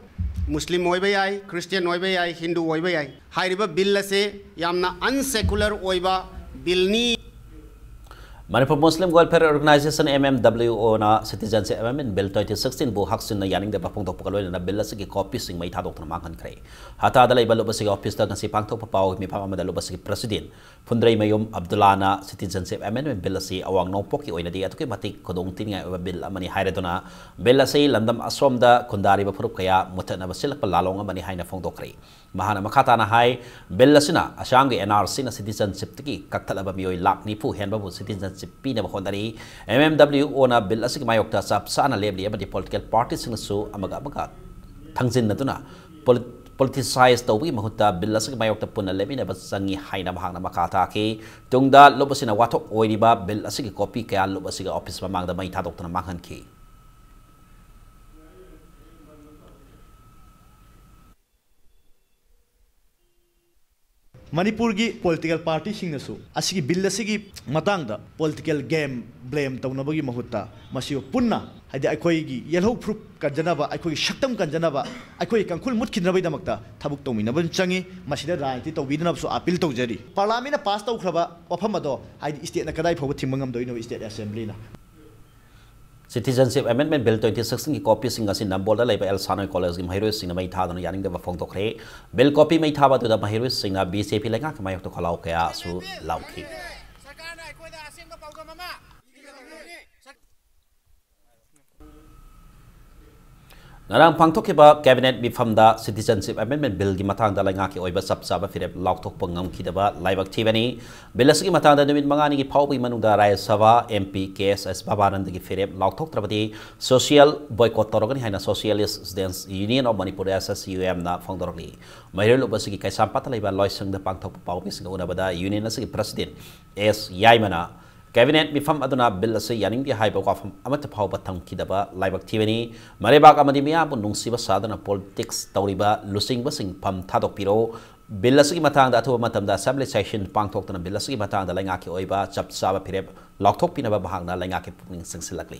ꯃꯨꯁꯂꯤꯝ ꯑꯣꯏꯕ ꯌꯥꯏ, ꯈ꯭ꯔꯤꯁꯇꯤꯌꯟ ꯑꯣꯏꯕ ꯌꯥꯏ, ꯍꯤꯟꯗꯨ ꯑꯣꯏꯕ ꯌꯥꯏ꯫ ꯍꯥꯏꯔꯤꯕ ꯕꯤꯜ ꯑꯁꯦ ꯌꯥꯝꯅ unsecular ꯑꯣꯏꯕ ꯕꯤꯜꯅꯤ꯫ Manipur Muslim Welfare Organization, M M W O, ꯅ Citizenship Amendment Bill twenty sixteen ꯕꯨ ꯍꯛꯆꯤꯟꯅ ꯌꯥꯅꯤꯡꯗꯕ ꯐꯣꯡꯗꯣꯛꯄꯒ ꯂꯣꯏꯅꯅ ꯕꯤꯜ ꯑꯁꯤꯒꯤ ꯀꯣꯄꯤꯁꯤꯡ ꯃꯩ ꯊꯥꯗꯣꯛꯇꯨꯅ ꯃꯥꯡꯍꯟꯈ꯭ꯔꯦ꯫ ꯍꯇꯥꯗ ꯂꯩꯕ ꯂꯨꯞ ꯑꯁꯤꯒꯤ ꯑꯣꯐꯤꯁꯇ ꯉꯁꯤ ꯄꯥꯡꯊꯣꯛꯄ ꯄꯥꯎꯒꯤ ꯃꯤꯐꯝ ꯑꯃꯗ ꯂꯨꯞ ꯑꯁꯤꯒꯤ ꯄ꯭ꯔꯁꯤꯗꯦꯟ ꯐꯨꯟꯗ꯭ꯔꯩꯃꯌꯨꯝ ꯑꯕꯗꯨꯜꯂꯥꯅ Citizenship Amendment Bill ꯑꯁꯤ ꯑꯋꯥꯡ ꯅꯣꯡꯄꯣꯛꯀꯤ ꯑꯣꯏꯅꯗꯤ ꯑꯗꯨꯛꯀꯤ ꯃꯇꯤꯛ ꯈꯨꯗꯣꯡ ꯊꯤꯅꯤꯡꯉꯥꯏ ꯑꯣꯏꯕ ꯕꯤꯜ ꯑꯃꯅꯤ ꯍꯥꯏꯔꯗꯨꯅ, ꯕꯤꯜ ꯑꯁꯤ ꯂꯝꯗꯝ ꯑꯁꯣꯝꯗ ꯈꯨꯟꯗꯥꯔꯤꯕ ꯐꯨꯔꯨꯞ ꯀꯌꯥ ꯃꯨꯠꯊꯠꯅꯕ ꯁꯤꯜꯂꯛꯄ ꯂꯥꯂꯣꯡ ꯑꯃꯅꯤ ꯍꯥꯏꯅ ꯐꯣꯡꯗꯣꯛꯈ꯭ꯔꯦ꯫ ꯃꯍꯥꯛꯅ ꯃꯈꯥ ꯇꯥꯅ ꯍꯥꯏ, ꯕꯤꯜ ꯑꯁꯤꯅ ꯑꯁꯥꯝꯒꯤ N R C ꯅ citizenship ꯇꯒꯤ ꯀꯛꯊꯠꯂꯕ ꯃꯤꯑꯣꯏ ꯂꯥꯈ ꯅꯤꯐꯨ ꯍꯦꯟꯕꯕꯨ citizenship ꯄꯤꯅꯕ ꯍꯣꯠꯅꯔꯤ꯫ M M W O ꯅ ꯕꯤꯜ ꯑꯁꯤꯒꯤ ꯃꯥꯌꯣꯛꯇ ꯆꯞ ꯆꯥꯅ ꯂꯦꯞꯂꯤ ꯑꯃꯗꯤ political party ꯁꯤꯡꯅꯁꯨ ꯑꯃꯒ ꯑꯃꯒ ꯊꯥꯡꯖꯤꯟꯅꯗꯨꯅ ꯄꯣꯂꯤ-, politicize ꯇꯧꯕꯒꯤ ꯃꯍꯨꯠꯇ ꯕꯤꯜ ꯑꯁꯤꯒꯤ ꯃꯥꯌꯣꯛꯇ ꯄꯨꯟꯅ ꯂꯦꯞꯃꯤꯟꯅꯕ ꯆꯪꯏ ꯍꯥꯏꯅ ꯃꯍꯥꯛꯅ ꯃꯈꯥ ꯇꯥꯈꯤ꯫ ꯇꯨꯡꯗ ꯂꯨꯞ ꯑꯁꯤꯅ ꯋꯥꯊꯣꯛ ꯑꯣꯏꯔꯤꯕ ꯕꯤꯜ ꯑꯁꯤꯒꯤ ꯀꯣꯄꯤ ꯀꯌꯥ ꯂꯨꯞ ꯑꯁꯤꯒꯤ ꯑꯣꯐꯤꯁ ꯃꯃꯥꯡꯗ ꯃꯩ ꯊꯥꯗꯣꯛꯇꯨꯅ ꯃꯥꯡꯍꯟꯈꯤ꯫ ꯃꯅꯤꯄꯨꯔꯒꯤ political party ꯁꯤꯡꯅꯁꯨ ꯑꯁꯤꯒꯤ ꯕꯤꯜ ꯑꯁꯤꯒꯤ ꯃꯇꯥꯡꯗ political game blame ꯇꯧꯅꯕꯒꯤ ꯃꯍꯨꯠꯇ ꯃꯁꯤꯕꯨ ꯄꯨꯟꯅ, ꯍꯥꯏꯗꯤ ꯑꯩꯈꯣꯏꯒꯤ ꯌꯦꯜꯍꯧ ꯐꯨꯔꯨꯞ ꯀꯟꯖꯅꯕ, ꯑꯩꯈꯣꯏꯒꯤ ꯁꯛꯇꯝ ꯀꯟꯖꯅꯕ, ꯑꯩꯈꯣꯏꯒꯤ ꯀꯥꯡꯈꯨꯜ ꯃꯨꯠꯈꯤꯗꯅꯕꯒꯤꯗꯃꯛꯇ ꯊꯕꯛ ꯇꯧꯃꯤꯟꯅꯕ ꯆꯪꯏ꯫ ꯃꯁꯤꯗ ꯔꯥꯖꯅꯤꯇꯤ ꯇꯧꯕꯤꯗꯅꯕꯁꯨ appeal ꯇꯧꯖꯔꯤ꯫ Parliament ꯅ pass ꯇꯧꯈ꯭ꯔꯕ ꯋꯥꯐꯝ ꯑꯗꯣ, ꯍꯥꯏꯗꯤ state ꯅ ꯀꯗꯥꯏ ꯐꯥꯎꯕ ꯊꯤꯡꯕ ꯉꯝꯗꯣꯏꯅꯣ, state assembly ꯅ? Citizenship Amendment Bill twenty sixteen ꯒꯤ ꯀꯣꯄꯤꯁꯤꯡ ꯑꯁꯤ ꯅꯝꯕꯣꯜꯗ ꯂꯩꯕ ꯑꯦꯜ ꯁꯥꯅꯣꯏ ꯀꯣꯂꯦꯖꯀꯤ ꯃꯍꯩꯔꯣꯏꯁꯤꯡꯅ ꯃꯩ ꯊꯥꯗꯨꯅ ꯌꯥꯅꯤꯡꯗꯕ ꯐꯣꯡꯗꯣꯛꯈ꯭ꯔꯦ꯫ ꯕꯤꯜ ꯀꯣꯄꯤ ꯃꯩ ꯊꯥꯕ ꯑꯗꯨꯗ ꯃꯍꯩꯔꯣꯏꯁꯤꯡꯅ B J P ꯂꯩꯉꯥꯛꯀꯤ ꯃꯥꯌꯣꯛꯇ ꯈꯣꯜꯂꯥꯎ ꯀꯌꯥꯁꯨ ꯂꯥꯎꯈꯤ꯫ ꯁꯔꯀꯥꯔꯅ ꯑꯩꯈꯣꯏꯗ ꯑꯁꯦꯡꯕ ꯄꯥꯎꯗꯝ ꯑꯃ ꯉꯔꯥꯡ ꯄꯥꯡꯊꯣꯛꯈꯤꯕ cabinet ꯃꯤꯐꯝꯗ Citizenship Amendment Bill ꯒꯤ ꯃꯇꯥꯡꯗ ꯂꯩꯉꯥꯛꯀꯤ ꯑꯣꯏꯕ ꯆꯞ ꯆꯥꯕ ꯐꯤꯔꯦꯞ ꯂꯥꯎꯊꯣꯛꯄ ꯉꯝꯈꯤꯗꯕ ꯂꯥꯏꯕꯛ ꯊꯤꯕꯅꯤ꯫ ꯕꯤꯜ ꯑꯁꯤꯒꯤ ꯃꯇꯥꯡꯗ ꯅꯨꯃꯤꯠ ꯃꯉꯥꯅꯤꯒꯤ ꯐꯥꯎꯕꯒꯤ ꯃꯅꯨꯡꯗ ꯔꯥꯖ꯭ꯌ ꯁꯚꯥ M P K S S ꯕꯕꯥꯅꯟꯗꯒꯤ ꯐꯤꯔꯦꯞ ꯂꯥꯎꯊꯣꯛꯇ꯭ꯔꯕꯗꯤ social boycott ꯇꯧꯔꯒꯅꯤ ꯍꯥꯏꯅ Socialist Students Union of Manipur, S S U M ꯅ ꯐꯣꯡꯗꯣꯔꯛꯂꯤ꯫ ꯃꯩꯔꯣꯏ ꯂꯨꯞ ꯑꯁꯤꯒꯤ ꯀꯩꯁꯥꯝꯄꯥꯠꯇ ꯂꯩꯕ ꯂꯣꯏꯁꯪꯗ ꯄꯥꯡꯊꯣꯛꯄ ꯄꯥꯎꯃꯤꯁꯤꯡꯒ ꯎꯅꯕꯗ union ꯑꯁꯤꯒꯤ president S ꯌꯥꯏꯃꯅ cabinet ꯃꯤꯐꯝ ꯑꯗꯨꯅ ꯕꯤꯜ ꯑꯁꯤ ꯌꯥꯅꯤꯡꯗꯦ ꯍꯥꯏꯕ ꯋꯥꯐꯝ ꯑꯃꯠꯇ ꯐꯥꯎꯕ ꯊꯝꯈꯤꯗꯕ ꯂꯥꯏꯕꯛ ꯊꯤꯕꯅꯤ꯫ ꯃꯔꯩꯕꯥꯛ ꯑꯃꯗꯤ ꯃꯤꯌꯥꯝꯕꯨ ꯅꯨꯡꯁꯤꯕ ꯁꯥꯗꯨꯅ politics ꯇꯧꯔꯤꯕ ꯂꯨꯆꯤꯡꯕꯁꯤꯡ ꯐꯝ ꯊꯥꯗꯣꯛꯄꯤꯔꯣ꯫ ꯕꯤꯜ ꯑꯁꯤꯒꯤ ꯃꯇꯥꯡꯗ ꯑꯊꯨꯕ ꯃꯇꯝꯗ assembly session ꯄꯥꯡꯊꯣꯛꯇꯨꯅ ꯕꯤꯜ ꯑꯁꯤꯒꯤ ꯃꯇꯥꯡꯗ ꯂꯩꯉꯥꯛꯀꯤ ꯑꯣꯏꯕ ꯆꯞ ꯆꯥꯕ ꯐꯤꯔꯦꯞ ꯂꯥꯎꯊꯣꯛꯄꯤꯅꯕ ꯃꯍꯥꯛꯅ ꯂꯩꯉꯥꯛꯀꯤ ꯄꯨꯛꯅꯤꯡ ꯆꯤꯡꯁꯤꯜꯂꯛꯂꯤ꯫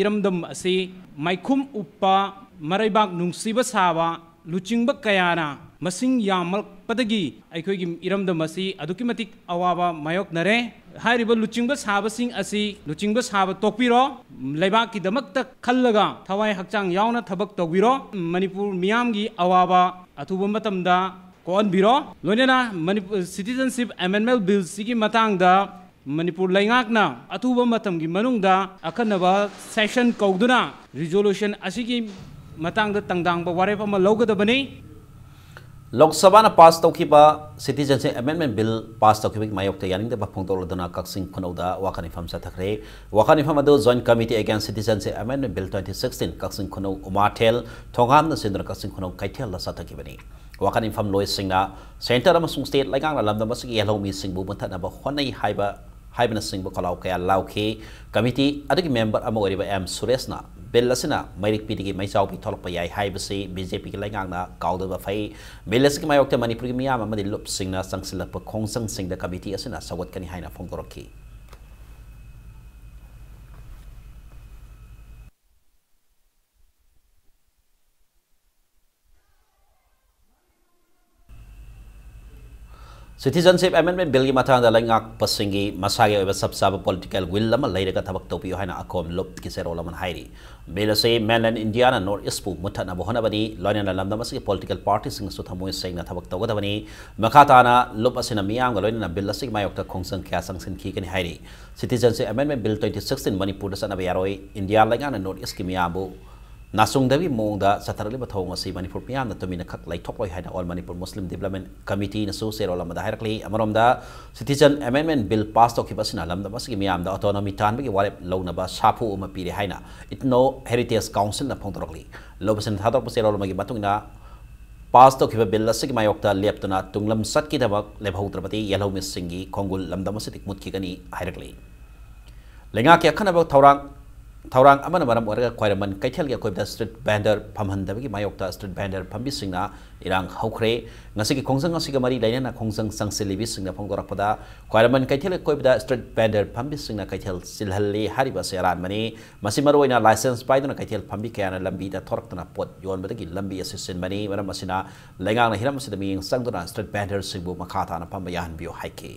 ꯏꯔꯝꯗꯝ ꯑꯁꯤ ꯃꯥꯏꯈꯨꯝ ꯎꯞꯄ, ꯃꯔꯩꯕꯥꯛ ꯅꯨꯡꯁꯤꯕ ꯁꯥꯕ, ꯂꯨꯆꯤꯡꯕ ꯀꯌꯥꯅ ꯃꯁꯤꯡ ꯌꯥꯝꯂꯛꯄꯗꯒꯤ ꯑꯩꯈꯣꯏꯒꯤ ꯏꯔꯝꯗꯝ ꯑꯁꯤ ꯑꯗꯨꯛꯀꯤ ꯃꯇꯤꯛ ꯑꯋꯥꯕ ꯃꯥꯌꯣꯛꯅꯔꯦ꯫ ꯍꯥꯏꯔꯤꯕ ꯂꯨꯆꯤꯡꯕ ꯁꯥꯕꯁꯤꯡ ꯑꯁꯤ ꯂꯨꯆꯤꯡꯕ ꯁꯥꯕ ꯇꯣꯛꯄꯤꯔꯣ, ꯂꯩꯕꯥꯛꯀꯤꯗꯃꯛꯇ ꯈꯜꯂꯒ ꯊꯋꯥꯏ ꯍꯛꯆꯥꯡ ꯌꯥꯎꯅ ꯊꯕꯛ ꯇꯧꯕꯤꯔꯣ, ꯃꯅꯤꯄꯨꯔ ꯃꯤꯌꯥꯝꯒꯤ ꯑꯋꯥꯕ ꯑꯊꯨꯕ ꯃꯇꯝꯗ ꯀꯣꯛꯍꯟꯕꯤꯔꯣ꯫ ꯂꯣꯏꯅꯅ ꯃꯅꯤꯄꯨꯔ Citizenship Amendment Billꯁꯤꯒꯤ ꯃꯇꯥꯡꯗ ꯃꯅꯤꯄꯨꯔ ꯂꯩꯉꯥꯛꯅ ꯑꯊꯨꯕ ꯃꯇꯝꯒꯤ ꯃꯅꯨꯡꯗ ꯑꯈꯟꯅꯕ session ꯀꯧꯗꯨꯅ resolution ꯑꯁꯤꯒꯤ ꯃꯇꯥꯡꯗ ꯇꯪꯗꯥꯡꯕ ꯋꯥꯔꯦꯞ ꯑꯃ ꯂꯧꯒꯗꯕꯅꯤ꯫ ꯂꯣꯛ ꯁꯚꯥꯅ ꯄꯥꯁ ꯇꯧꯈꯤꯕ Citizenship Amendment Bill ꯄꯥꯁ ꯇꯧꯈꯤꯕꯒꯤ ꯃꯥꯌꯣꯛꯇ ꯌꯥꯅꯤꯡꯗꯕ ꯐꯣꯡꯗꯣꯛꯂꯗꯨꯅ ꯀꯛꯆꯤꯡ ꯈꯨꯅꯧꯗ ꯋꯥꯀꯠ ꯃꯤꯐꯝ ꯆꯠꯊꯈ꯭ꯔꯦ꯫ ꯋꯥꯀꯠ ꯃꯤꯐꯝ ꯑꯗꯨ Joint Committee Against Citizenship Amendment Bill twenty sixteen ꯀꯛꯆꯤꯡ ꯈꯨꯅꯧ ꯎꯃꯥꯊꯦꯜ ꯊꯣꯡꯒꯥꯝꯅ ꯁꯤꯟꯗꯨꯅ ꯀꯛꯆꯤꯡ ꯈꯨꯅꯧ ꯀꯩꯊꯦꯜꯗ ꯆꯠꯊꯈꯤꯕꯅꯤ꯫ ꯋꯥꯀꯠ ꯃꯤꯐꯝ ꯂꯣꯏꯁꯤꯡꯅ centre ꯑꯃꯁꯨꯡ state ꯂꯩꯉꯥꯛꯅ ꯂꯝꯗꯝ ꯑꯁꯤꯒꯤ ꯌꯦꯜꯍꯧꯃꯤꯁꯤꯡꯕꯨ ꯃꯨꯠꯊꯠꯅꯕ ꯍꯣꯠꯅꯩ ꯍꯥꯏꯕ ꯍꯥꯏꯕꯅꯆꯤꯡꯕ ꯈꯣꯜꯂꯥꯎ ꯀꯌꯥ ꯂꯥꯎꯈꯤ꯫ Committee ꯑꯗꯨꯒꯤ member ꯑꯃ ꯑꯣꯏꯔꯤꯕ ꯑꯦꯝ ꯁꯨꯔꯦꯁꯅ bill ꯑꯁꯤꯅ ꯃꯩꯔꯤꯛꯄꯤꯗꯒꯤ ꯃꯩꯆꯥꯎꯕꯤ ꯊꯣꯛꯂꯛꯄ ꯌꯥꯏ ꯍꯥꯏꯕꯁꯤ BJPꯒꯤ ꯂꯩꯉꯥꯛꯅ ꯀꯥꯎꯗꯕ ꯐꯩ꯫ Bill ꯑꯁꯤꯒꯤ ꯃꯥꯌꯣꯛꯇ ꯃꯅꯤꯄꯨꯔꯒꯤ ꯃꯤꯌꯥꯝ ꯑꯃꯗꯤ ꯂꯨꯞꯁꯤꯡꯅ ꯆꯪꯁꯤꯜꯂꯛꯄ ꯈꯣꯡꯖꯪꯁꯤꯡꯗ committee ꯑꯁꯤꯅ ꯁꯧꯒꯠꯀꯅꯤ ꯍꯥꯏꯅ ꯐꯣꯡꯗꯣꯔꯛꯈꯤ꯫ Citizenship Amendment Billꯒꯤ ꯃꯇꯥꯡꯗ ꯂꯩꯉꯥꯛꯄꯁꯤꯡꯒꯤ ꯃꯁꯥꯒꯤ ꯑꯣꯏꯕ ꯆꯞ ꯆꯥꯕ political will ꯑꯃ ꯂꯩꯔꯒ ꯊꯕꯛ ꯇꯧꯕꯤꯌꯨ ꯍꯥꯏꯅ ꯑꯀꯣꯝ ꯂꯨꯞꯀꯤ ꯆꯦꯔꯣꯜ ꯑꯃꯅ ꯍꯥꯏꯔꯤ꯫ Bill ꯑꯁꯤ mainland Indiaꯅ North Eastꯄꯨ ꯃꯨꯠꯊꯠꯅꯕ ꯍꯣꯠꯅꯕꯅꯤ, ꯂꯣꯏꯅꯅ ꯂꯝꯗꯝ ꯑꯁꯤꯒꯤ political partyꯁꯤꯡꯅꯁꯨ ꯊꯃꯣꯏ ꯁꯦꯡꯅ ꯊꯕꯛ ꯇꯧꯒꯗꯕꯅꯤ꯫ ꯃꯈꯥ ꯇꯥꯅ ꯂꯨꯞ ꯑꯁꯤꯅ ꯃꯤꯌꯥꯝꯒ ꯂꯣꯏꯅꯅ bill ꯑꯁꯤꯒꯤ ꯃꯥꯌꯣꯛꯇ ꯈꯣꯡꯖꯪ ꯀꯌꯥ ꯆꯪꯁꯤꯟꯈꯤꯒꯅꯤ ꯍꯥꯏꯔꯤ꯫ Citizenship Amendment Bill twenty sixteen ꯃꯅꯤꯄꯨꯔꯗ ꯆꯠꯅꯕ ꯌꯥꯔꯣꯏ꯫ ꯏꯟꯗꯤꯌꯥ ꯂꯩꯉꯥꯛꯅ North Eastꯀꯤ ꯃꯤꯌꯥꯝꯕꯨ ꯅꯥꯆꯨꯡꯗꯕꯒꯤ ꯃꯑꯣꯡꯗ ꯆꯠꯊꯔꯛꯂꯤꯕ ꯊꯧꯑꯣꯡ ꯑꯁꯤ ꯃꯅꯤꯄꯨꯔ ꯃꯤꯌꯥꯝꯅ ꯇꯨꯃꯤꯟꯅ ꯈꯛ ꯂꯩꯊꯣꯛꯂꯣꯏ ꯍꯥꯏꯅ All Manipur Muslim Development Committeeꯅꯁꯨ ꯆꯦꯔꯣꯜ ꯑꯃꯗ ꯍꯥꯏꯔꯛꯂꯤ꯫ ꯑꯃꯔꯣꯝꯗ, Citizen Amendment Bill pass ꯇꯧꯈꯤꯕ ꯑꯁꯤꯅ ꯂꯝꯗꯝ ꯑꯁꯤꯒꯤ ꯃꯤꯌꯥꯝꯗ autonomy ꯇꯥꯟꯕꯒꯤ ꯋꯥꯔꯦꯞ ꯂꯧꯅꯕ ꯁꯥꯐꯨ ꯑꯃ ꯄꯤꯔꯦ ꯍꯥꯏꯅ Ethno Heritage Councilꯅ ꯐꯣꯡꯗꯣꯔꯛꯂꯤ꯫ ꯂꯨꯞ ꯑꯁꯤꯅ ꯊꯥꯗꯣꯔꯛꯄ ꯆꯦꯔꯣꯜ ꯑꯃꯒꯤ ꯃꯇꯨꯡ ꯏꯟꯅ, pass ꯇꯧꯈꯤꯕ bill ꯑꯁꯤꯒꯤ ꯃꯥꯌꯣꯛꯇ ꯂꯦꯞꯇꯨꯅ ꯇꯨꯡꯂꯝ ꯆꯠꯈꯤꯗꯕ ꯂꯦꯞꯍꯧꯗ꯭ꯔꯕꯗꯤ ꯌꯦꯜꯍꯧꯃꯤꯁꯤꯡꯒꯤ ꯈꯣꯡꯒꯨꯜ ꯂꯝꯗꯝ ꯑꯁꯤꯗꯒꯤ ꯃꯨꯠꯈꯤꯒꯅꯤ ꯍꯥꯏꯔꯛꯂꯤ꯫ ꯂꯩꯉꯥꯛꯀꯤ ꯑꯈꯟꯅꯕ ꯊꯧꯔꯥꯡ ꯊꯧꯔꯥꯡ ꯑꯃꯅ ꯃꯔꯝ ꯑꯣꯏꯔꯒ ꯈ꯭ꯋꯥꯏꯔꯝꯕꯟ ꯀꯩꯊꯦꯜꯒꯤ ꯑꯀꯣꯏꯕꯗ street vendor ꯐꯝꯍꯟꯗꯕꯒꯤ ꯃꯥꯌꯣꯛꯇ street vendor ꯐꯝꯕꯤꯁꯤꯡꯅ ꯏꯔꯥꯡ ꯍꯧꯈ꯭ꯔꯦ꯫ ꯉꯁꯤꯒꯤ ꯈꯣꯡꯖꯪ ꯑꯁꯤꯒ ꯃꯔꯤ ꯂꯩꯅꯅ ꯈꯣꯡꯖꯪ ꯆꯪꯁꯤꯜꯂꯤꯕꯤꯁꯤꯡꯅ ꯐꯣꯡꯗꯣꯔꯛꯄꯗ, ꯈ꯭ꯋꯥꯏꯔꯝꯕꯟ ꯀꯩꯊꯦꯜ ꯑꯀꯣꯏꯕꯗ street vendor ꯐꯝꯕꯤꯁꯤꯡꯅ ꯀꯩꯊꯦꯜ ꯆꯤꯜꯍꯜꯂꯤ ꯍꯥꯏꯔꯤꯕ ꯑꯁꯤ ꯑꯔꯥꯟꯕꯅꯤ꯫ ꯃꯁꯤ ꯃꯔꯨꯑꯣꯏꯅ license ꯄꯥꯏꯗꯨꯅ ꯀꯩꯊꯦꯜ ꯐꯝꯕꯤ ꯀꯌꯥꯅ ꯂꯝꯕꯤꯗ ꯊꯣꯔꯛꯇꯨꯅ ꯄꯣꯠ ꯌꯣꯟꯕꯗꯒꯤ ꯂꯝꯕꯤ ꯑꯁꯤ ꯆꯤꯟꯕꯅꯤ꯫ ꯃꯔꯝ ꯑꯁꯤꯅ ꯂꯩꯉꯥꯛꯅ ꯍꯤꯔꯝ ꯑꯁꯤꯗ ꯃꯤꯠꯌꯦꯡ ꯆꯪꯗꯨꯅ street vendorꯁꯤꯡꯕꯨ ꯃꯈꯥ ꯇꯥꯅ ꯐꯝꯕ ꯌꯥꯍꯟꯕꯤꯌꯨ ꯍꯥꯏꯈꯤ꯫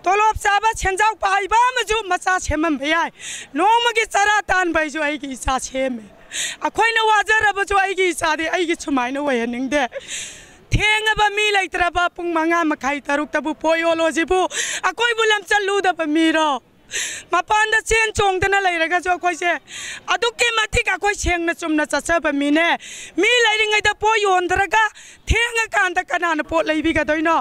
ꯇꯣꯂꯣꯞ ꯆꯥꯕ ꯁꯦꯟꯖꯥꯎ ꯄꯥꯏꯕ ꯑꯃꯁꯨ ꯃꯆꯥ ꯁꯦꯝꯍꯟꯕ ꯌꯥꯏ꯫ ꯅꯣꯡꯃꯒꯤ ꯆꯔꯥ ꯇꯥꯟꯕ ꯍꯥꯏꯁꯨ ꯑꯩꯒꯤ ꯏꯆꯥ ꯁꯦꯝꯃꯦ꯫ ꯑꯩꯈꯣꯏꯅ ꯋꯥꯖꯔꯕꯁꯨ ꯑꯩꯒꯤ ꯏꯆꯥꯗꯤ ꯑꯩꯒꯤ ꯁꯨꯃꯥꯏꯅ ꯑꯣꯏꯍꯟꯅꯤꯡꯗꯦ꯫ ꯊꯦꯡꯉꯕ ꯃꯤ ꯂꯩꯇ꯭ꯔꯕ ꯄꯨꯡ ꯃꯉꯥ ꯃꯈꯥꯏ ꯇꯔꯨꯛꯇꯕꯨ ꯄꯣꯠ ꯌꯣꯜꯂꯣꯁꯤꯕꯨ ꯑꯩꯈꯣꯏꯕꯨ ꯂꯝꯆꯠꯂꯨꯗꯕ ꯃꯤꯔꯣ? ꯃꯄꯥꯟꯗ ꯆꯦꯟ ꯆꯣꯡꯗꯅ ꯂꯩꯔꯒꯁꯨ ꯑꯩꯈꯣꯏꯁꯦ ꯑꯗꯨꯛꯀꯤ ꯃꯇꯤꯛ ꯑꯩꯈꯣꯏ ꯁꯦꯡꯅ ꯆꯨꯝꯅ ꯆꯠꯆꯕ ꯃꯤꯅꯦ꯫ ꯃꯤ ꯂꯩꯔꯤꯉꯩꯗ ꯄꯣꯠ ꯌꯣꯟꯗ꯭ꯔꯒ ꯊꯦꯡꯉꯀꯥꯟꯗ ꯀꯅꯥꯅ ꯄꯣꯠ ꯂꯩꯕꯤꯒꯗꯣꯏꯅꯣ?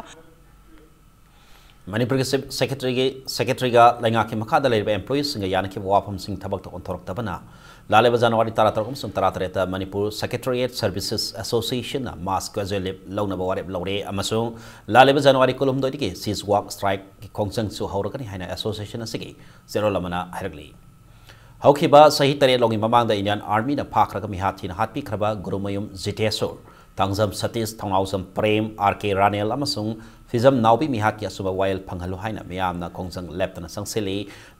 ꯃꯅꯤꯄꯨꯔꯒꯤ Chief Secretaryꯒꯤ, Secretaryꯒ ꯂꯩꯉꯥꯛꯀꯤ ꯃꯈꯥꯗ ꯂꯩꯔꯤꯕ employeeꯁꯤꯡꯒ ꯌꯥꯅꯈꯤꯕ ꯋꯥꯐꯝꯁꯤꯡ ꯊꯕꯛꯇ ꯑꯣꯟꯊꯣꯔꯛꯇꯕꯅ ꯂꯥꯛꯂꯤꯕ January ꯇꯔꯥꯇꯔꯨꯛ ꯑꯃꯁꯨꯡ ꯇꯔꯥꯇꯔꯦꯠꯇ Manipur Secretariat Services Associationꯅ mass casual leave ꯂꯧꯅꯕ ꯋꯥꯔꯦꯞ ꯂꯧꯔꯦ ꯑꯃꯁꯨꯡ ꯂꯥꯛꯂꯤꯕ January ꯀꯨꯟꯍꯨꯝꯗꯣꯏꯗꯒꯤ cease work strikeꯀꯤ ꯈꯣꯡꯖꯪꯁꯨ ꯍꯧꯔꯒꯅꯤ ꯍꯥꯏꯅ association ꯑꯁꯤꯒꯤ ꯆꯦꯔꯣꯜ ꯑꯃꯅ ꯍꯥꯏꯔꯛꯂꯤ꯫ ꯍꯧꯈꯤꯕ ꯆꯍꯤ ꯇꯔꯦꯠ ꯂꯣꯝꯒꯤ ꯃꯃꯥꯡꯗ Indian Armyꯅ ꯐꯥꯈ꯭ꯔꯒ ꯃꯤꯍꯥꯠ ꯊꯤꯅ ꯍꯥꯠꯄꯤꯈ꯭ꯔꯕ ꯒꯨꯔꯨꯃꯌꯨꯝ ꯖꯤꯇꯦꯁꯣꯔ, ꯇꯥꯡꯖꯝ ꯁꯇꯤꯁ, ꯊꯧꯅꯥꯎꯖꯝ ꯄ꯭ꯔꯦꯝ, ꯑꯥꯔ ꯀꯦ ꯔꯥꯅꯦꯜ ꯑꯃꯁꯨꯡ ꯐꯤꯖꯝ ꯅꯥꯎꯕꯤ ꯃꯤꯍꯥꯠꯀꯤ ꯑꯆꯨꯝꯕ ꯋꯥꯌꯦꯜ ꯐꯪꯍꯜꯂꯨ ꯍꯥꯏꯅ ꯃꯤꯌꯥꯝꯅ ꯈꯣꯡꯖꯪ ꯂꯦꯞꯇꯅ ꯆꯪꯁꯤꯜꯂꯤ꯫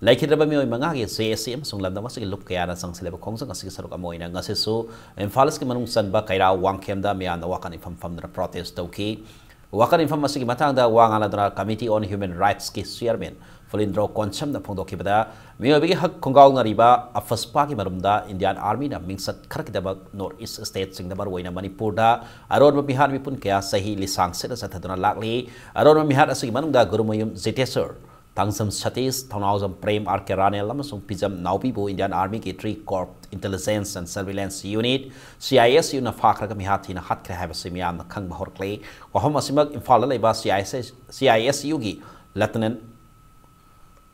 ꯂꯩꯈꯤꯗ꯭ꯔꯕ ꯃꯤꯑꯣꯏ ꯃꯉꯥꯒꯤ ꯖꯦ ꯑꯦ ꯁꯤ ꯑꯃꯁꯨꯡ ꯂꯝꯗꯝ ꯑꯁꯤꯒꯤ ꯂꯨꯞ ꯀꯌꯥꯅ ꯆꯪꯁꯤꯜꯂꯤꯕ ꯈꯣꯡꯖꯪ ꯑꯁꯤꯒꯤ ꯁꯔꯨꯛ ꯑꯃ ꯑꯣꯏꯅ ꯉꯁꯤꯁꯨ ꯏꯝꯐꯥꯜ ꯏꯁꯀꯤ ꯃꯅꯨꯡ ꯆꯟꯕ ꯀꯩꯔꯥ ꯋꯥꯡꯈꯦꯝꯗ ꯃꯤꯌꯥꯝꯅ ꯋꯥꯀꯠ ꯏꯐꯝ ꯐꯝꯗꯨꯅ protest ꯇꯧꯈꯤ꯫ ꯋꯥꯀꯠ ꯏꯐꯝ ꯑꯁꯤꯒꯤ ꯃꯇꯥꯡꯗ ꯋꯥ ꯉꯥꯡꯂꯗꯨꯅ Committee on Human Rightsꯀꯤ chairman ꯐꯨꯂꯤꯟꯗ꯭ꯔꯣ ꯀꯣꯟꯁꯝꯅ ꯐꯣꯡꯗꯣꯛꯈꯤꯕꯗ, ꯃꯤꯑꯣꯏꯕꯒꯤ ꯍꯛ ꯈꯣꯡꯒꯥꯎꯅꯔꯤꯕ ꯑꯐꯁꯄꯥꯒꯤ ꯃꯔꯨꯝꯗ Indian Armyꯅ ꯃꯤꯡꯆꯠ ꯈꯔꯒꯤꯗꯃꯛ North East stateꯁꯤꯡꯗ, ꯃꯔꯨꯑꯣꯏꯅ ꯃꯅꯤꯄꯨꯔꯗ ꯑꯔꯣꯟꯕ ꯃꯤꯍꯥꯠ ꯃꯤꯄꯨꯟ ꯀꯌꯥ ꯆꯍꯤ ꯂꯤꯁꯥꯡ ꯁꯤꯠꯅ ꯆꯠꯊꯗꯨꯅ ꯂꯥꯛꯂꯤ꯫ ꯑꯔꯣꯟꯕ ꯃꯤꯍꯥꯠ ꯑꯁꯤꯒꯤ ꯃꯅꯨꯡꯗ ꯒꯨꯔꯨꯃꯌꯨꯝ ꯖꯤꯇꯦꯁꯣꯔ, ꯇꯥꯡꯖꯝ ꯁꯇꯤꯁ, ꯊꯧꯅꯥꯎꯖꯝ ꯄ꯭ꯔꯦꯝ, ꯑꯥꯔ ꯀꯦ ꯔꯥꯅꯦꯜ ꯑꯃꯁꯨꯡ ꯐꯤꯖꯝ ꯅꯥꯎꯕꯤꯕꯨ Indian Armyꯒꯤ Three Corps Intelligence and Surveillance Unit, C I ꯑꯦꯁ ꯌꯨꯅ ꯐꯥꯈ꯭ꯔꯒ ꯃꯤꯍꯥꯠ ꯊꯤꯅ ꯍꯥꯠꯈ꯭ꯔꯦ ꯍꯥꯏꯕꯁꯤ ꯃꯤꯌꯥꯝꯅ ꯈꯪꯕ ꯍꯧꯔꯛꯂꯦ꯫ ꯋꯥꯐꯝ ꯑꯁꯤꯃꯛ ꯏꯝꯐꯥꯜꯗ ꯂꯩꯕ C I S, C I ꯑꯦꯁ ꯌꯨꯒꯤ Lieutenant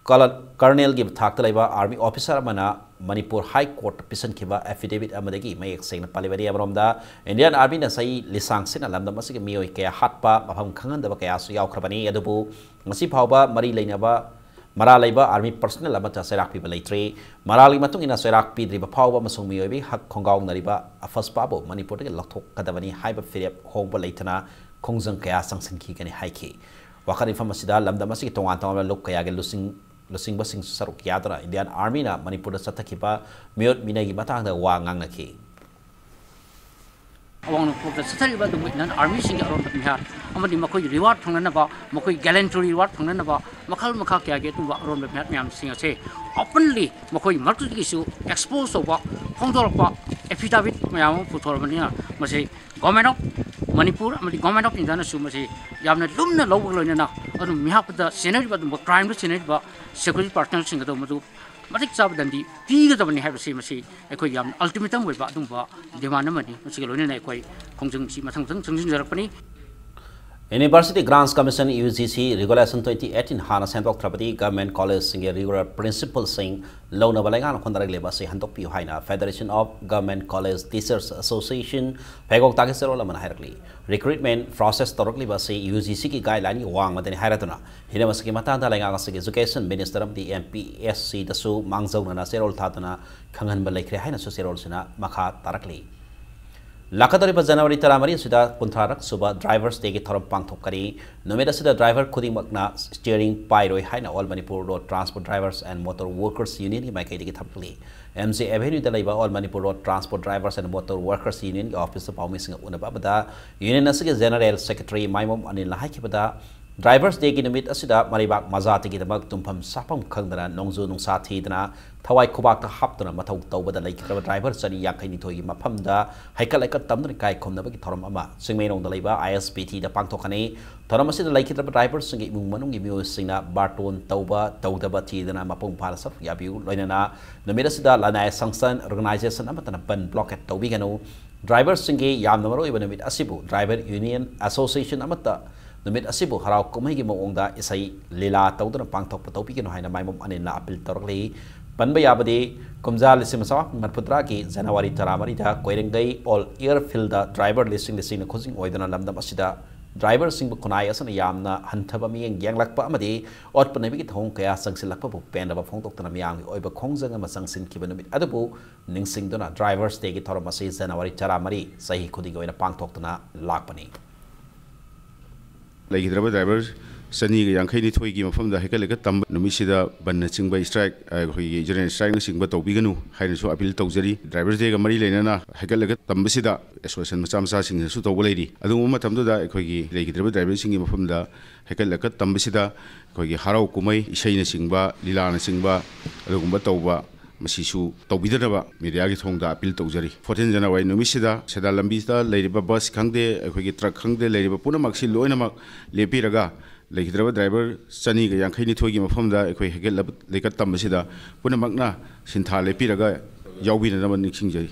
ꯀꯂꯔꯅꯦꯜꯒꯤ ꯊꯥꯛꯇ ꯂꯩꯕ ꯑꯥꯔꯃꯤ ꯑꯣꯐꯤꯁꯥꯔ ꯑꯃꯅ ꯃꯅꯤꯄꯨꯔ ꯍꯥꯏ ꯀꯣꯔꯠꯇ ꯄꯤꯁꯤꯟꯈꯤꯕ ꯑꯦꯐꯤꯗꯦꯕꯤꯠ ꯑꯃꯗꯒꯤ ꯃꯌꯦꯛ ꯁꯦꯡꯅ ꯄꯜꯂꯤꯕꯅꯤ꯫ ꯑꯃꯔꯣꯝꯗ, ꯏꯟꯗꯤꯌꯥꯟ ꯑꯥꯔꯃꯤꯅ ꯆꯍꯤ ꯂꯤꯁꯥꯡ ꯁꯤꯠꯅ ꯂꯝꯗꯝ ꯑꯁꯤꯒꯤ ꯃꯤꯑꯣꯏ ꯀꯌꯥ ꯍꯥꯠꯄ, ꯃꯐꯝ ꯈꯪꯍꯟꯗꯕ ꯀꯌꯥꯁꯨ ꯌꯥꯎꯈ꯭ꯔꯕꯅꯤ꯫ ꯑꯗꯨꯕꯨ ꯉꯁꯤ ꯐꯥꯎꯕ ꯃꯔꯤ ꯂꯩꯅꯕ ꯃꯔꯥꯜ ꯂꯩꯕ ꯑꯥꯔꯃꯤ ꯄꯔꯁꯅꯦꯜ ꯑꯃꯠꯇ ꯆꯩꯔꯥꯛ ꯄꯤꯕ ꯂꯩꯇ꯭ꯔꯤ꯫ ꯃꯔꯥꯜꯒꯤ ꯃꯇꯨꯡ ꯏꯟꯅ ꯆꯩꯔꯥꯛ ꯄꯤꯗ꯭ꯔꯤꯕ ꯐꯥꯎꯕ ꯑꯃꯁꯨꯡ ꯃꯤꯑꯣꯏꯕꯒꯤ ꯍꯛ ꯈꯣꯡꯒꯥꯎꯅꯔꯤꯕ ꯑꯐꯁꯄꯥꯕꯨ ꯃꯅꯤꯄꯨꯔꯗꯒꯤ ꯂꯧꯊꯣꯛꯀꯗꯕꯅꯤ ꯍꯥꯏꯕ ꯐꯤꯔꯦꯞ ꯍꯣꯡꯕ ꯂꯩꯇꯅ ꯈꯣꯡꯖꯪ ꯀꯌꯥ ꯆꯪꯁꯤꯟꯈꯤꯒꯅꯤ ꯍꯥꯏꯈꯤ꯫ ꯋꯥꯀꯠ ꯃꯤꯐꯝ ꯑꯁꯤꯗ ꯂꯝꯗꯝ ꯑꯁꯤꯒꯤ ꯇꯣꯉꯥꯟ ꯇꯣꯉꯥꯟꯕ ꯂꯨꯞ ꯀꯌꯥꯒꯤ ꯂꯨꯆꯤꯡ-, ꯂꯨꯆꯤꯡꯕꯁꯤꯡꯁꯨ ꯁꯔꯨꯛ ꯌꯥꯗꯨꯅ ꯏꯟꯗꯤꯌꯥꯟ ꯑꯥꯔꯃꯤꯅ ꯃꯅꯤꯄꯨꯔꯗ ꯆꯠꯊꯈꯤꯕ ꯃꯤꯑꯣꯠ ꯃꯤꯅꯩꯒꯤ ꯃꯇꯥꯡꯗ ꯋꯥ ꯉꯥꯡꯅꯈꯤ꯫ ꯑꯋꯥꯡ ꯅꯣꯡꯄꯣꯛꯇ ꯆꯠꯊꯔꯤꯕ ꯑꯗꯨꯒꯨꯝꯕ ꯏꯟꯗꯤꯌꯥꯟ ꯑꯥꯔꯃꯤꯁꯤꯡꯒꯤ ꯑꯔꯣꯟꯕ ꯃꯤꯍꯥꯠ ꯑꯃꯗꯤ ꯃꯈꯣꯏꯒꯤ ꯔꯤꯋꯥꯔꯗ ꯐꯪꯅꯅꯕ, ꯃꯈꯣꯏ ꯒꯦꯂꯦꯟꯇ꯭ꯔꯤ ꯔꯤꯋꯥꯔꯗ ꯐꯪꯅꯅꯕ ꯃꯈꯜ ꯃꯈꯥ ꯀꯌꯥꯒꯤ ꯑꯗꯨꯒꯨꯝꯕ ꯑꯔꯣꯟꯕ ꯃꯤꯍꯥꯠ ꯃꯌꯥꯝꯁꯤꯡ ꯑꯁꯦ ꯑꯣꯄꯟꯂꯤ ꯃꯈꯣꯏ ꯃꯔꯛꯇꯒꯤꯁꯨ ꯑꯦꯛꯁꯄꯣꯖ ꯇꯧꯕ, ꯐꯣꯡꯗꯣꯔꯛꯄ ꯑꯦꯐꯤꯗꯥꯚꯤꯠ ꯃꯌꯥꯝ ꯑꯃ ꯄꯨꯊꯣꯔꯛꯄꯅꯤꯅ ꯃꯁꯤ ꯒꯣꯔꯃꯦꯟ ꯑꯣꯐ ꯃꯅꯤꯄꯨꯔ ꯑꯃꯗꯤ ꯒꯣꯔꯃꯦꯟ ꯑꯣꯐ ꯏꯟꯗꯤꯌꯥꯅꯁꯨ ꯃꯁꯤ ꯌꯥꯝꯅ ꯂꯨꯝꯅ ꯂꯧꯕꯒ ꯂꯣꯏꯅꯅ ꯑꯗꯨꯝ ꯃꯤꯍꯥꯠꯄꯗ ꯆꯦꯟꯅꯔꯤꯕ ꯑꯗꯨꯒꯨꯝꯕ ꯀ꯭ꯔꯥꯏꯝꯗ ꯆꯦꯟꯅꯔꯤꯕ ꯁꯦꯀ꯭ꯌꯨꯔꯤꯇꯤ ꯄꯥꯔꯁꯅꯦꯜꯁꯤꯡ ꯑꯗꯨ ꯃꯗꯨ ꯃꯇꯤꯛ ꯆꯥꯕ ꯗꯟꯗꯤ ꯄꯤꯒꯗꯕꯅꯤ ꯍꯥꯏꯕꯁꯤ ꯃꯁꯤ ꯑꯩꯈꯣꯏ ꯌꯥꯝꯅ ꯑꯜꯇꯤꯃꯦꯇꯝ ꯑꯣꯏꯕ ꯑꯗꯨꯒꯨꯝꯕ ꯗꯤꯃꯥꯟ ꯑꯃꯅꯤ꯫ ꯃꯁꯤꯒ ꯂꯣꯏꯅꯅ ꯑꯩꯈꯣꯏ ꯈꯣꯡꯖꯪꯁꯤ ꯃꯊꯪ ꯃꯊꯪ ꯆꯪꯁꯤꯟꯖꯔꯛꯄꯅꯤ꯫ University Grants Commission, U G C, Regulation twenty eighteen ꯍꯥꯟꯅ ꯁꯦꯝꯗꯣꯛꯇ꯭ꯔꯕꯗꯤ ꯒꯚꯔꯟꯃꯦꯟꯠ ꯀꯣꯂꯦꯖꯁꯤꯡꯒꯤ ꯔꯤꯒꯨꯂꯔ ꯄ꯭ꯔꯤꯟꯁꯤꯄꯜꯁꯤꯡ ꯂꯧꯅꯕ ꯂꯩꯉꯥꯛꯅ ꯍꯣꯠꯅꯔꯛꯂꯤꯕ ꯑꯁꯤ ꯍꯟꯗꯣꯛꯄꯤꯌꯨ ꯍꯥꯏꯅ Federation of Government College Teachers Association ꯐꯦꯒꯣꯛ ꯇꯥꯒꯤ ꯆꯦꯔꯣꯜ ꯑꯃꯅ ꯍꯥꯏꯔꯛꯂꯤ꯫ ꯔꯤꯀ꯭ꯔꯨꯠꯃꯦꯟꯠ ꯄ꯭ꯔꯣꯁꯦꯁ ꯇꯧꯔꯛꯂꯤꯕ ꯑꯁꯤ U G Cꯒꯤ ꯒꯥꯏꯗꯂꯥꯏꯟꯒꯤ ꯋꯥꯡꯃꯗꯅꯤ ꯍꯥꯏꯔꯗꯨꯅ ꯍꯤꯔꯝ ꯑꯁꯤꯒꯤ ꯃꯇꯥꯡꯗ ꯂꯩꯉꯥꯛ ꯑꯁꯤꯒꯤ ꯏꯖꯨꯀꯦꯁꯟ ꯃꯤꯅꯤꯁꯇꯔ ꯑꯃꯗꯤ M P S Cꯗꯁꯨ ꯃꯥꯡꯖꯧꯅꯅ ꯆꯦꯔꯣꯜ ꯊꯥꯗꯨꯅ ꯈꯪꯍꯟꯕ ꯂꯩꯈ꯭ꯔꯦ ꯍꯥꯏꯅꯁꯨ ꯆꯦꯔꯣꯜꯁꯤꯅ ꯃꯈꯥ ꯇꯥꯔꯛꯂꯤ꯫ ꯂꯥꯛꯀꯗꯧꯔꯤꯕ ꯖꯅꯋꯥꯔꯤ ꯇꯔꯥꯃꯔꯤ ꯑꯁꯤꯗ ꯀꯨꯟꯊ꯭ꯔꯥꯔꯛ ꯁꯨꯕ ꯗ꯭ꯔꯥꯏꯚꯔꯁ ꯗꯦꯒꯤ ꯊꯧꯔꯝ ꯄꯥꯡꯊꯣꯛꯀꯅꯤ꯫ ꯅꯨꯃꯤꯠ ꯑꯁꯤꯗ ꯗ꯭ꯔꯥꯏꯚꯔ ꯈꯨꯗꯤꯡꯃꯛꯅ ꯁ꯭ꯇꯤꯌꯔꯤꯡ ꯄꯥꯏꯔꯣꯏ ꯍꯥꯏꯅ All Manipur Road Transport Drivers and Motor Workers Unionꯒꯤ ꯃꯥꯏꯀꯩꯗꯒꯤ ꯊꯝꯂꯤ꯫ M J Avenueꯗ ꯂꯩꯕ All Manipur Road Transport Drivers and Motor Workers Unionꯒꯤ ꯑꯣꯐꯤꯁꯇ ꯄꯥꯎꯃꯤꯁꯤꯡꯒ ꯎꯅꯕ ꯑꯃꯗ ꯌꯨꯅꯤꯌꯟ ꯑꯁꯤꯒꯤ ꯖꯦꯅꯔꯦꯜ ꯁꯦꯀ꯭ꯔꯦꯇꯔꯤ ꯃꯥꯏꯃꯣꯝ ꯑꯅꯤꯜꯅ ꯍꯥꯏꯈꯤꯕꯗ, ꯗ꯭ꯔꯥꯏꯚꯔꯁ ꯗꯦꯒꯤ ꯅꯨꯃꯤꯠ ꯑꯁꯤꯗ ꯃꯔꯩꯕꯥꯛ ꯃꯖꯥꯇꯤꯒꯤꯗꯃꯛ ꯇꯨꯝꯐꯝ ꯆꯥꯐꯝ ꯈꯪꯗꯅ ꯅꯣꯡꯖꯨ ꯅꯨꯡꯁꯥ ꯊꯤꯗꯅ ꯊꯋꯥꯏ ꯈꯨꯕꯥꯛꯇ ꯍꯥꯞꯇꯨꯅ ꯃꯊꯧ ꯇꯧꯕꯗ ꯂꯩꯈꯤꯗ꯭ꯔꯕ ꯗ꯭ꯔꯥꯏꯚꯔ ꯆꯅꯤ ꯌꯥꯡꯈꯩ ꯅꯤꯊꯣꯏꯒꯤ ꯃꯐꯝꯗ ꯍꯩꯀꯠ ꯂꯩꯀꯠ ꯇꯝꯗꯨꯅ ꯏꯀꯥꯏ ꯈꯨꯝꯅꯕꯒꯤ ꯊꯧꯔꯝ ꯑꯃ ꯆꯤꯡꯃꯩꯔꯣꯡꯗ ꯂꯩꯕ I S B Tꯗ ꯄꯥꯡꯊꯣꯛꯀꯅꯤ꯫ ꯊꯧꯔꯝ ꯑꯁꯤꯗ ꯂꯩꯈꯤꯗ꯭ꯔꯕ ꯗ꯭ꯔꯥꯏꯚꯔꯁꯤꯡꯒꯤ ꯏꯃꯨꯡ ꯃꯅꯨꯡꯒꯤ ꯃꯤꯑꯣꯏꯁꯤꯡꯅ ꯕꯥꯔꯇꯣꯟ ꯇꯧꯕ ꯇꯧꯗꯕ ꯊꯤꯗꯅ ꯃꯄꯨꯡ ꯐꯥꯅ ꯁꯔꯨꯛ ꯌꯥꯕꯤꯌꯨ꯫ ꯂꯣꯏꯅꯅ ꯅꯨꯃꯤꯠ ꯑꯁꯤꯗ ꯂꯅꯥꯏ ꯁꯪꯁꯊꯥꯟ, ꯑꯣꯔꯒꯅꯥꯏꯖꯦꯁꯟ ꯑꯃꯠꯇꯅ ꯕꯟ ꯕ꯭ꯂꯣꯀꯦꯠ ꯇꯧꯕꯤꯒꯅꯨ꯫ ꯗ꯭ꯔꯥꯏꯚꯔꯁꯤꯡꯒꯤ ꯌꯥꯝꯅ ꯃꯔꯨꯑꯣꯏꯕ ꯅꯨꯃꯤꯠ ꯑꯁꯤꯕꯨ ꯗ꯭ꯔꯥꯏꯚꯔ ꯌꯨꯅꯤꯌꯟ ꯑꯦꯁꯣꯁꯤꯌꯦꯁꯟ ꯑꯃꯠꯇ ꯅꯨꯃꯤꯠ ꯑꯁꯤꯕꯨ ꯍꯔꯥꯎ ꯀꯨꯝꯍꯩꯒꯤ ꯃꯑꯣꯡꯗ ꯏꯁꯩ ꯂꯤꯂꯥ ꯇꯧꯗꯨꯅ ꯄꯥꯡꯊꯣꯛꯄ ꯇꯧꯕꯤꯒꯅꯨ ꯍꯥꯏꯅ ꯃꯥꯏꯃꯨꯞ ꯑꯅꯤꯜꯅ ꯑꯥꯄꯤꯜ ꯇꯧꯔꯛꯂꯤ꯫ ꯄꯟꯕ ꯌꯥꯕꯗꯤ, ꯀꯨꯝꯖꯥ ꯂꯤꯁꯤꯡ ꯑꯃ ꯆꯥꯃꯥꯄꯟ ꯃꯔꯤꯐꯨꯇꯔꯥꯒꯤ ꯖꯅꯋꯥꯔꯤ ꯇꯔꯥꯃꯔꯤꯗ ꯀꯣꯏꯔꯦꯡꯒꯩ ꯑꯣꯜ ꯏꯌꯔꯐꯤꯜꯗ ꯗ꯭ꯔꯥꯏꯚꯔ ꯂꯤꯁꯤꯡ ꯂꯤꯁꯤꯡꯅ ꯈꯨꯖꯤꯡ ꯑꯣꯏꯗꯨꯅ ꯂꯝꯗꯝ ꯑꯁꯤꯗ ꯗ꯭ꯔꯥꯏꯚꯔꯁꯤꯡꯕꯨ ꯈꯨꯟꯅꯥꯏ ꯑꯁꯤꯅ ꯌꯥꯝꯅ ꯍꯟꯊꯕ ꯃꯤꯠꯌꯦꯡ ꯌꯦꯡꯂꯛꯄ ꯑꯃꯗꯤ ꯑꯣꯠꯄ ꯅꯩꯕꯒꯤ ꯊꯧꯑꯣꯡ ꯀꯌꯥ ꯆꯪꯁꯤꯜꯂꯛꯄꯕꯨ ꯄꯦꯟꯗꯕ ꯐꯣꯡꯗꯣꯛꯇꯨꯅ ꯃꯤꯌꯥꯝꯒꯤ ꯑꯣꯏꯕ ꯈꯣꯡꯖꯪ ꯑꯃ ꯆꯪꯁꯤꯟꯈꯤꯕ ꯅꯨꯃꯤꯠ ꯑꯗꯨꯕꯨ ꯅꯤꯡꯁꯤꯡꯗꯨꯅ Drivers Day ꯒꯤ ꯊꯧꯔꯝ ꯑꯁꯤ ꯖꯅꯋꯥꯔꯤ ꯇꯔꯥꯃꯔꯤ ꯆꯍꯤ ꯈꯨꯗꯤꯡꯒꯤ ꯑꯣꯏꯅ ꯄꯥꯡꯊꯣꯛꯇꯨꯅ ꯂꯥꯛꯄꯅꯤ꯫ ꯂꯩꯈꯤꯗ꯭ꯔꯕ ꯗ꯭ꯔꯥꯏꯚꯔ ꯆꯅꯤꯒ ꯌꯥꯡꯈꯩ ꯅꯤꯊꯣꯏꯒꯤ ꯃꯐꯝꯗ ꯍꯩꯀꯠ ꯂꯩꯀꯠ ꯇꯝꯕ ꯅꯨꯃꯤꯠꯁꯤꯗ ꯕꯟꯅꯆꯤꯡꯕ, ꯁ꯭ꯇ꯭ꯔꯥꯏꯛ, ꯑꯩꯈꯣꯏꯒꯤ ꯖꯦꯅꯔꯦꯜ ꯁ꯭ꯇ꯭ꯔꯥꯏꯛꯅꯆꯤꯡꯕ ꯇꯧꯕꯤꯒꯅꯨ ꯍꯥꯏꯅꯁꯨ ꯑꯥꯄꯤꯜ ꯇꯧꯖꯔꯤ꯫ Drivers Day ꯒ ꯃꯔꯤ ꯂꯩꯅꯅ ꯍꯩꯀꯠ ꯂꯩꯀꯠ ꯇꯝꯕꯁꯤꯗ ꯑꯦꯁꯣꯁꯤꯌꯦꯁꯟ ꯃꯆꯥ ꯃꯆꯥꯁꯤꯡꯅꯁꯨ ꯇꯧꯕ ꯂꯩꯔꯤ꯫ ꯑꯗꯨꯒꯨꯝꯕ ꯃꯇꯝꯗꯨꯗ ꯑꯩꯈꯣꯏꯒꯤ ꯂꯩꯈꯤꯗ꯭ꯔꯕ ꯗ꯭ꯔꯥꯏꯚꯔꯁꯤꯡꯒꯤ ꯃꯐꯝꯗ ꯍꯩꯀꯠ ꯂꯩꯀꯠ ꯇꯝꯕꯁꯤꯗ ꯑꯩꯈꯣꯏꯒꯤ ꯍꯔꯥꯎ ꯀꯨꯝꯍꯩ, ꯏꯁꯩꯅꯆꯤꯡꯕ, ꯂꯤꯂꯥꯅꯆꯤꯡꯕ ꯑꯗꯨꯒꯨꯝꯕ ꯇꯧꯕ, ꯃꯁꯤꯁꯨ ꯇꯧꯕꯤꯗꯅꯕ ꯃꯦꯗꯤꯌꯥꯒꯤ ꯊꯣꯡꯗ ꯑꯥꯄꯤꯜ ꯇꯧꯖꯔꯤ꯫ Fourteen ꯖꯅꯋꯥꯔꯤ ꯅꯨꯃꯤꯠꯁꯤꯗ ꯁꯦꯟꯗꯥꯟ ꯂꯝꯕꯤꯗ ꯂꯩꯔꯤꯕ ꯕꯁ ꯈꯪꯗꯦ, ꯑꯩꯈꯣꯏꯒꯤ ꯇ꯭ꯔꯛ ꯈꯪꯗꯦ, ꯂꯩꯔꯤꯕ ꯄꯨꯝꯅꯃꯛꯁꯤ ꯂꯣꯏꯅꯃꯛ ꯂꯦꯞꯄꯤꯔꯒ, ꯂꯩꯈꯤꯗ꯭ꯔꯕ ꯗ꯭ꯔꯥꯏꯚꯔ ꯆꯅꯤꯒ ꯌꯥꯡꯈꯩ ꯅꯤꯊꯣꯏꯒꯤ ꯃꯐꯝꯗ ꯑꯩꯈꯣꯏ ꯍꯩꯀꯠ ꯂꯩꯀꯠ ꯇꯝꯕꯁꯤꯗ ꯄꯨꯝꯅꯃꯛꯅ ꯁꯤꯟꯊꯥ ꯂꯦꯞꯄꯤꯔꯒ ꯌꯥꯎꯕꯤꯅꯅꯕ ꯅꯤꯡꯁꯤꯡꯖꯔꯤ꯫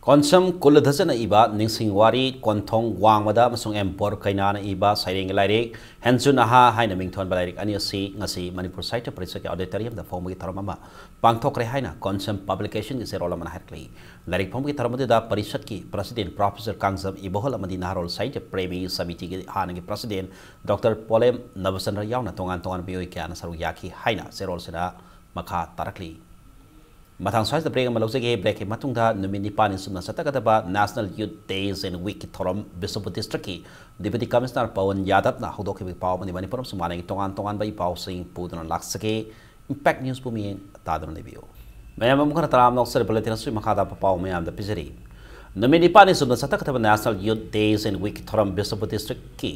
ꯀꯣꯟꯁꯝ ꯀꯨꯂꯙꯖꯅ ꯏꯕ ꯅꯤꯡꯁꯤꯡ ꯋꯥꯔꯤ, ꯀꯣꯟꯊꯣꯡ ꯋꯥꯡꯃꯗ ꯑꯃꯁꯨꯡ ꯑꯦꯝ ꯕꯣꯔ ꯀꯩꯅꯥꯅ ꯏꯕ ꯁꯩꯔꯦꯡꯒꯤ ꯂꯥꯏꯔꯤꯛ ꯍꯦꯟꯖꯨ ꯅꯍꯥ ꯍꯥꯏꯅ ꯃꯤꯡꯊꯣꯟꯕ ꯂꯥꯏꯔꯤꯛ ꯑꯅꯤ ꯑꯁꯤ ꯉꯁꯤ ꯃꯅꯤꯄꯨꯔ ꯁꯥꯍꯤꯇ꯭ꯌ ꯄꯔꯤꯁꯠꯀꯤ auditorium ꯗ ꯐꯣꯡꯕꯒꯤ ꯊꯧꯔꯝ ꯑꯃ ꯄꯥꯡꯊꯣꯛꯈ꯭ꯔꯦ ꯍꯥꯏꯅ ꯀꯣꯟꯁꯝ Publication ꯒꯤ ꯆꯦꯔꯣꯜ ꯑꯃꯅ ꯍꯥꯏꯔꯛꯂꯤ꯫ ꯂꯥꯏꯔꯤꯛ ꯐꯣꯡꯕꯒꯤ ꯊꯧꯔꯝ ꯑꯗꯨꯗ ꯄꯔꯤꯁꯠꯀꯤ President Professor ꯀꯥꯡꯖꯝ ꯏꯕꯣꯍꯜ ꯑꯃꯗꯤ ꯅꯍꯥꯔꯣꯜ ꯁꯥꯍꯤꯇ꯭ꯌ ꯄ꯭ꯔꯦꯃꯤ ꯁꯃꯤꯇꯤꯒꯤ ꯍꯥꯟꯅꯒꯤ President Doctor ꯄꯣꯂꯦꯝ ꯅꯕꯆꯟꯗ꯭ꯔ ꯌꯥꯎꯅ ꯇꯣꯉꯥꯟ ꯇꯣꯉꯥꯟꯕ ꯃꯤꯑꯣꯏ ꯀꯌꯥꯅ ꯁꯔꯨꯛ ꯌꯥꯈꯤ ꯍꯥꯏꯅ ꯆꯦꯔꯣꯜꯁꯤꯗ ꯃꯈꯥ ꯇꯥꯔꯛꯂꯤ꯫ ꯃꯊꯪ ꯁ꯭ꯋꯥꯏꯁꯤꯗ break ꯑꯃ ꯂꯧꯖꯒꯦ꯫ Break ꯀꯤ ꯃꯇꯨꯡꯗ ꯅꯨꯃꯤꯠ ꯅꯤꯄꯥꯟꯅꯤ ꯆꯨꯝꯅ ꯆꯠꯊꯒꯗꯕ National Youth Days and Week ꯀꯤ ꯊꯧꯔꯝ ꯕꯤꯁꯅꯨꯄꯨꯔ district ꯀꯤ Deputy Commissioner ꯄꯋꯟ ꯌꯥꯗꯕꯅ ꯍꯧꯗꯣꯛꯈꯤꯕꯒꯤ ꯄꯥꯎ ꯑꯃꯗꯤ ꯃꯅꯤꯄꯨꯔ ꯑꯃꯁꯨꯡ ꯃꯥꯂꯦꯝꯒꯤ ꯇꯣꯉꯥꯟ ꯇꯣꯉꯥꯟꯕ ꯏ ꯄꯥꯎꯁꯤꯡ ꯄꯨꯗꯨꯅ ꯂꯥꯛꯆꯒꯦ꯫ Impact News ꯄꯨꯝꯃꯤꯌꯦꯡ ꯇꯥꯗꯨꯅ ꯂꯩꯕꯤꯌꯨ꯫ ꯃꯌꯥꯝ ꯑꯃꯨꯛ ꯍꯟꯅ ꯇꯔꯥꯝꯅ ꯑꯣꯛꯆꯔꯤ꯫ Bulletin ꯑꯁꯤꯒꯤ ꯃꯈꯥꯗ ꯄꯥꯎ ꯃꯌꯥꯝꯗ ꯄꯤꯖꯔꯤ꯫ ꯅꯨꯃꯤꯠ ꯅꯤꯄꯥꯟꯅꯤ ꯆꯨꯝꯅ ꯆꯠꯊꯒꯗꯕ National Youth Days and Week ꯊꯧꯔꯝ ꯕꯤꯁꯅꯨꯄꯨꯔ district ꯀꯤ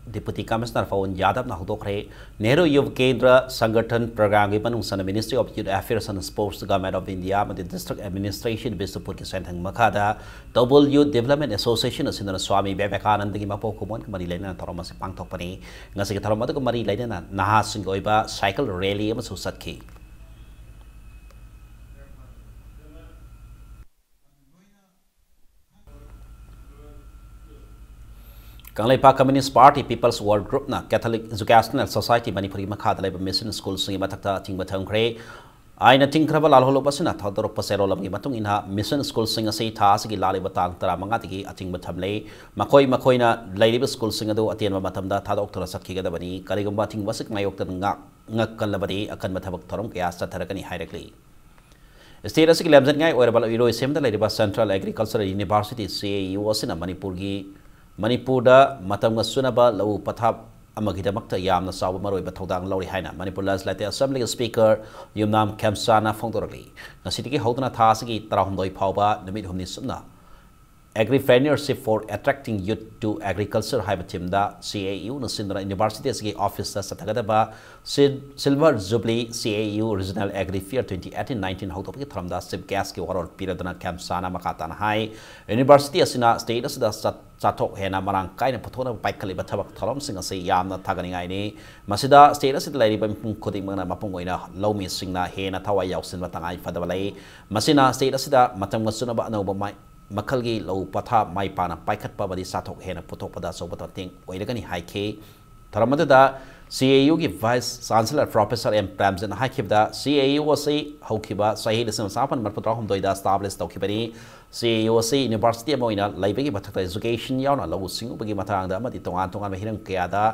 Deputy Commissioner ꯄꯋꯟ ꯌꯥꯗꯕꯅ ꯍꯧꯗꯣꯛꯈ꯭ꯔꯦ꯫ ꯅꯦꯍꯔꯨ ꯌꯨꯚ ꯀꯦꯟꯗ꯭ꯔ ꯁꯪꯒꯊꯟ program ꯒꯤ ꯃꯅꯨꯡ ꯆꯟꯅ Ministry of Youth Affairs and Sports, Government of India ꯑꯃꯗꯤ District Administration ꯕꯤꯁꯅꯨꯄꯨꯔꯒꯤ ꯁꯦꯟꯊꯪ ꯃꯈꯥꯗ ꯇꯧꯕꯜ Youth Development Association ꯑꯁꯤꯅ ꯁ꯭ꯋꯥꯃꯤ ꯕꯤꯕꯦꯀꯥꯅꯟꯗꯒꯤ ꯃꯄꯣꯛ ꯀꯨꯝꯑꯣꯟꯒ ꯃꯔꯤ ꯂꯩꯅꯅ ꯊꯧꯔꯝ ꯑꯁꯤ ꯄꯥꯡꯊꯣꯛꯄꯅꯤ꯫ ꯉꯁꯤꯒꯤ ꯊꯧꯔꯝ ꯑꯗꯨꯒ ꯃꯔꯤ ꯂꯩꯅꯅ ꯅꯍꯥꯁꯤꯡꯒꯤ ꯑꯣꯏꯕ cycle rally ꯑꯃꯁꯨ ꯆꯠꯈꯤ꯫ Kangleipak Communist Party People's World Groupꯅ Catholic Educational Society ꯃꯅꯤꯄꯨꯔꯒꯤ ꯃꯈꯥꯗ ꯂꯩꯕ mission schoolꯁꯤꯡꯒꯤ ꯃꯊꯛꯇ ꯑꯊꯤꯡꯕ ꯊꯝꯈ꯭ꯔꯦ꯫ ꯑꯥꯏꯟꯅ ꯊꯤꯡꯈ꯭ꯔꯕ ꯂꯥꯜꯍꯧꯂꯨꯞ ꯑꯁꯤꯅ ꯊꯥꯗꯣꯔꯛꯄ ꯆꯦꯔꯣꯜ ꯑꯃꯒꯤ ꯃꯇꯨꯡ ꯏꯟꯅ mission schoolꯁꯤꯡ ꯑꯁꯤ ꯊꯥ ꯑꯁꯤꯒꯤ ꯂꯥꯛꯂꯤꯕ ꯇꯥꯡ ꯇꯔꯥꯃꯉꯥꯗꯒꯤ ꯑꯊꯤꯡꯕ ꯊꯝꯂꯦ꯫ ꯃꯈꯣꯏ ꯃꯈꯣꯏꯅ ꯂꯩꯔꯤꯕ schoolꯁꯤꯡ ꯑꯗꯨ ꯑꯇꯦꯟꯕ ꯃꯇꯝꯗ ꯊꯥꯗꯣꯛꯇꯨꯅ ꯆꯠꯈꯤꯒꯗꯕꯅꯤ꯫ ꯀꯔꯤꯒꯨꯝꯕ ꯑꯊꯤꯡꯕ ꯑꯁꯤ ꯃꯥꯌꯣꯛꯇꯅ ꯉꯥꯛ-, ꯉꯛꯀꯜꯂꯕꯗꯤ ꯑꯀꯟꯕ ꯊꯕꯛ ꯊꯧꯔꯝ ꯀꯌꯥ ꯆꯠꯊꯔꯛꯀꯅꯤ ꯍꯥꯏꯔꯛꯂꯤ꯫ State ꯑꯁꯤꯒꯤ ꯂꯝꯖꯟꯉꯥꯏ ꯑꯣꯏꯔꯕ ꯏꯔꯣꯏꯁꯦꯝꯗ ꯂꯩꯔꯤꯕ Central Agricultural University, C A U, ꯑꯁꯤꯅ ꯃꯅꯤꯄꯨꯔꯒꯤ, ꯃꯅꯤꯄꯨꯔꯗ ꯃꯇꯝꯒ ꯆꯨꯅꯕ ꯂꯧꯎ ꯄꯊꯥꯞ ꯑꯃꯒꯤꯗꯃꯛꯇ ꯌꯥꯝꯅ ꯆꯥꯎꯕ ꯃꯔꯨꯑꯣꯏꯕ ꯊꯧꯗꯥꯡ ꯂꯧꯔꯤ ꯍꯥꯏꯅ Manipur Legislative Assemblyꯒꯤ Speaker ꯌꯨꯝꯅꯥꯝ ꯈꯦꯝꯆꯥꯅ ꯐꯣꯡꯗꯣꯔꯛꯂꯤ꯫ ꯉꯁꯤꯗꯒꯤ ꯍꯧꯗꯨꯅ ꯊꯥ ꯑꯁꯤꯒꯤ ꯇꯔꯥꯍꯨꯝꯗꯣꯏ ꯐꯥꯎꯕ ꯅꯨꯃꯤꯠ ꯍꯨꯝꯅꯤ ꯆꯨꯞꯅ Agripreneurship for Attracting Youth to Agriculture ꯍꯥꯏꯕ themeꯗ C A U ꯅ ꯁꯤꯟꯗꯨꯅ university ꯑꯁꯤꯒꯤ officeꯇ ꯆꯠꯊꯒꯗꯕ ꯁꯤꯜ-, Silver Jubilee C A U Regional Agri Fair twenty eighteen nineteen ꯍꯧꯗꯣꯛꯄꯒꯤ ꯊꯧꯔꯝꯗ chief guestꯀꯤ ꯋꯥꯔꯣꯜ ꯄꯤꯔꯗꯨꯅ ꯈꯦꯝꯆꯥꯅ ꯃꯈꯥ ꯇꯥꯅ ꯍꯥꯏ, university ꯑꯁꯤꯅ state ꯑꯁꯤꯗ ꯆꯥ-, ꯆꯥꯊꯣꯛ ꯍꯦꯟꯅ ꯃꯔꯥꯡ ꯀꯥꯏꯅ ꯄꯨꯊꯣꯛꯅꯕ ꯄꯥꯏꯈꯠꯂꯤꯕ ꯊꯕꯛ ꯊꯧꯔꯝꯁꯤꯡ ꯑꯁꯤ ꯌꯥꯝꯅ ꯊꯥꯒꯠꯅꯤꯡꯉꯥꯏꯅꯤ꯫ ꯃꯁꯤꯗ state ꯑꯁꯤꯗ ꯂꯩꯔꯤꯕ ꯃꯤꯄꯨꯝ ꯈꯨꯗꯤꯡꯃꯛꯅ ꯃꯄꯨꯡ ꯑꯣꯏꯅ ꯂꯧꯃꯤꯁꯤꯡꯅ ꯍꯦꯟꯅ ꯊꯋꯥꯏ ꯌꯥꯎꯁꯤꯟꯕ ꯇꯉꯥꯏ ꯐꯗꯕ ꯂꯩ꯫ ꯃꯁꯤꯅ state ꯑꯁꯤꯗ ꯃꯇꯝꯒ ꯆꯨꯅꯕ ꯑꯅꯧꯕ ꯃꯥꯏ-, ꯃꯈꯜꯒꯤ ꯂꯧ ꯄꯊꯥꯞ ꯃꯥꯏ ꯄꯥꯛꯅ ꯄꯥꯏꯈꯠꯄ ꯑꯃꯗꯤ ꯆꯥꯊꯣꯛ ꯍꯦꯟꯅ ꯄꯨꯊꯣꯛꯄꯗ ꯑꯆꯧꯕ ꯃꯇꯦꯡ ꯑꯣꯏꯔꯒꯅꯤ ꯍꯥꯏꯈꯤ꯫ ꯊꯧꯔꯝ ꯑꯗꯨꯗ C A U ꯒꯤ Vice Chancellor Professor M ꯄ꯭ꯔꯦꯝꯖꯤꯠꯅ ꯍꯥꯏꯈꯤꯕꯗ, C A U ꯑꯁꯤ ꯍꯧꯈꯤꯕ ꯆꯍꯤ ꯂꯤꯁꯤꯡ ꯑꯃ ꯆꯥꯃꯥꯄꯟ ꯃꯔꯤꯐꯨ ꯇꯔꯥꯍꯨꯝꯗꯣꯏꯗ establish ꯇꯧꯈꯤꯕꯅꯤ꯫ C A U ꯑꯁꯤ university ꯑꯃ ꯑꯣꯏꯅ ꯂꯩꯕꯒꯤ ꯃꯊꯛꯇ education ꯌꯥꯎꯅ ꯂꯧꯎ ꯁꯤꯡꯎꯕꯒꯤ ꯃꯇꯥꯡꯗ ꯑꯃꯗꯤ ꯇꯣꯉꯥꯟ ꯇꯣꯉꯥꯟꯕ ꯍꯤꯔꯝ ꯀꯌꯥꯗ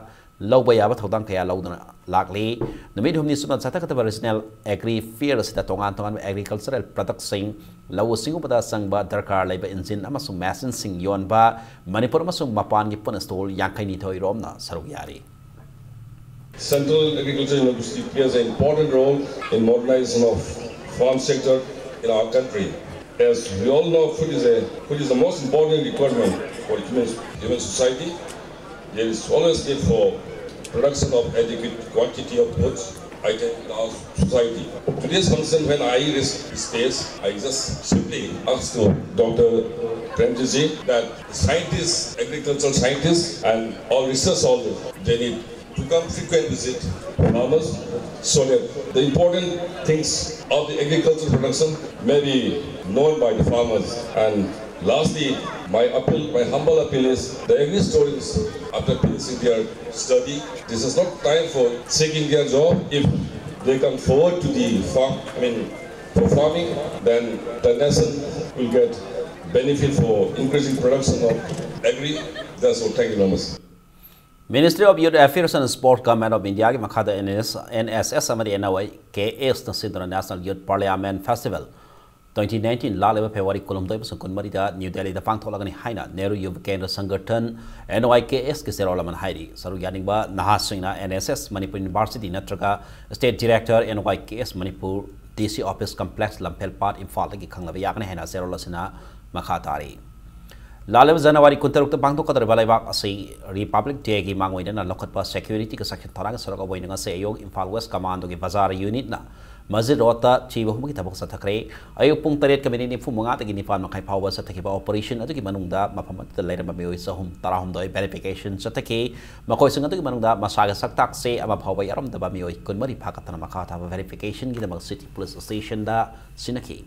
ꯂꯧꯕ ꯌꯥꯕ ꯊꯧꯗꯥꯡ ꯀꯌꯥ ꯂꯧꯗꯨꯅ ꯂꯥꯛꯂꯤ꯫ ꯅꯨꯃꯤꯠ ꯍꯨꯝꯅꯤ ꯆꯨꯞꯅ ꯆꯠꯊꯒꯗꯕ Regional Agri Fair ꯑꯁꯤꯗ ꯇꯣꯉꯥꯟ ꯇꯣꯉꯥꯟꯕ agricultural productꯁꯤꯡ, ꯂꯧꯎ ꯁꯤꯡꯎꯕꯗ ꯆꯪꯕ ꯗꯔꯀꯥꯔ ꯂꯩꯕ engine ꯑꯃꯁꯨꯡ machineꯁꯤꯡ ꯌꯣꯟꯕ ꯃꯅꯤꯄꯨꯔ ꯑꯃꯁꯨꯡ ꯃꯄꯥꯟꯒꯤ ꯄꯨꯟꯅ stall ꯌꯥꯡꯈꯩ ꯅꯤꯊꯣꯏ ꯔꯣꯝꯅ ꯁꯔꯨꯛ ꯌꯥꯔꯤ꯫ Central Agriculture University plays an important role in modernization of farm sector in our country. As we all know, food is a, food is the most important requirement for human, human society. There is always need for production of adequate quantity of food item in our society. Today's function, when I raise this case, I just simply ask to Doctor Premjit ji that scientists, agricultural scientists, and all research, all they need to come frequent visit farmers so that the important things of the agricultural production may be known by the farmers and Lastly, my appeal, my humble appeal is the agri students, after finishing their study, this is not time for seeking their job. If they come forward to the farm, I mean, for farming, then the nation will get benefit for increasing production of agri. That's all. Thank you very much. Ministry of Youth Affairs and Sport, Government of India ꯒꯤ ꯃꯈꯥꯗ N S, N S S ꯑꯃꯗꯤ N Y K S ꯅ ꯁꯤꯟꯗꯨꯅ National Youth Parliament Festival twenty nineteen ꯂꯥꯛꯂꯤꯕ February ꯀꯨꯟꯍꯨꯝꯗꯣꯏ ꯑꯃꯁꯨꯡ ꯀꯨꯟꯃꯔꯤꯗ New Delhi ꯗ ꯄꯥꯡꯊꯣꯛꯂꯒꯅꯤ ꯍꯥꯏꯅ Nehru Yuva Kendra Sangathan, N Y K S ꯀꯤ ꯆꯦꯔꯣꯜ ꯑꯃꯅ ꯍꯥꯏꯔꯤ꯫ ꯁꯔꯨꯛ ꯌꯥꯅꯤꯡꯕ ꯅꯍꯥꯁꯤꯡꯅ N S S Manipur University ꯅꯠꯇ꯭ꯔꯒ State Director, N Y K S Manipur, D C Office Complex, ꯂꯝꯐꯦꯜ ꯄꯥꯠ, ꯏꯝꯐꯥꯜꯗꯒꯤ ꯈꯪꯅꯕ ꯌꯥꯒꯅꯤ ꯍꯥꯏꯅ ꯆꯦꯔꯣꯜ ꯑꯁꯤꯅ ꯃꯈꯥ ꯇꯥꯔꯤ꯫ ꯂꯥꯛꯂꯤꯕ January ꯀꯨꯟꯇꯔꯨꯛꯇ ꯄꯥꯡꯊꯣꯛꯀꯗꯧꯔꯤꯕ ꯂꯩꯕꯥꯛ ꯑꯁꯤ Republic Day ꯒꯤ ꯃꯥꯡꯑꯣꯏꯅꯅ ꯂꯧꯈꯠꯄ security ꯒꯤ ꯆꯥꯛꯁꯤꯟ ꯊꯧꯔꯥꯡꯒꯤ ꯁꯔꯨꯛ ꯑꯃ ꯑꯣꯏꯅ ꯉꯁꯤ ꯑꯌꯨꯛ ꯏꯝꯐꯥꯜ West Commando ꯒꯤ ꯕꯖꯥꯔ unit ꯅ ꯃꯁꯖꯤꯗ ꯔꯣꯗꯇ ꯊꯤꯕ ꯍꯨꯝꯕꯒꯤ ꯊꯕꯛ ꯆꯠꯊꯈ꯭ꯔꯦ꯫ ꯑꯌꯨꯛ ꯄꯨꯡ ꯇꯔꯦꯠꯀ ꯃꯤꯅꯤꯠ ꯅꯤꯐꯨ ꯃꯉꯥꯗꯒꯤ ꯅꯤꯄꯥꯟ ꯃꯈꯥꯏ ꯐꯥꯎꯕ ꯆꯠꯊꯈꯤꯕ operation ꯑꯗꯨꯒꯤ ꯃꯅꯨꯡꯗ ꯃꯐꯝ ꯑꯗꯨꯗ ꯂꯩꯔꯝꯕ ꯃꯤꯑꯣꯏ ꯆꯍꯨꯝ ꯇꯔꯥꯍꯨꯝꯗꯣꯏ verification ꯆꯠꯊꯈꯤ꯫ ꯃꯈꯣꯏꯁꯤꯡ ꯑꯗꯨꯒꯤ ꯃꯅꯨꯡꯗ ꯃꯁꯥꯒꯤ ꯁꯛꯇꯥꯛ ꯆꯦ ꯑꯃ ꯐꯥꯎꯕ ꯌꯥꯎꯔꯝꯗꯕ ꯃꯤꯑꯣꯏ ꯀꯨꯟꯃꯔꯤ ꯐꯥꯒꯠꯇꯅ ꯃꯈꯥ ꯇꯥꯕ verification ꯒꯤꯗꯃꯛ City Police Station ꯗ ꯁꯤꯟꯅꯈꯤ꯫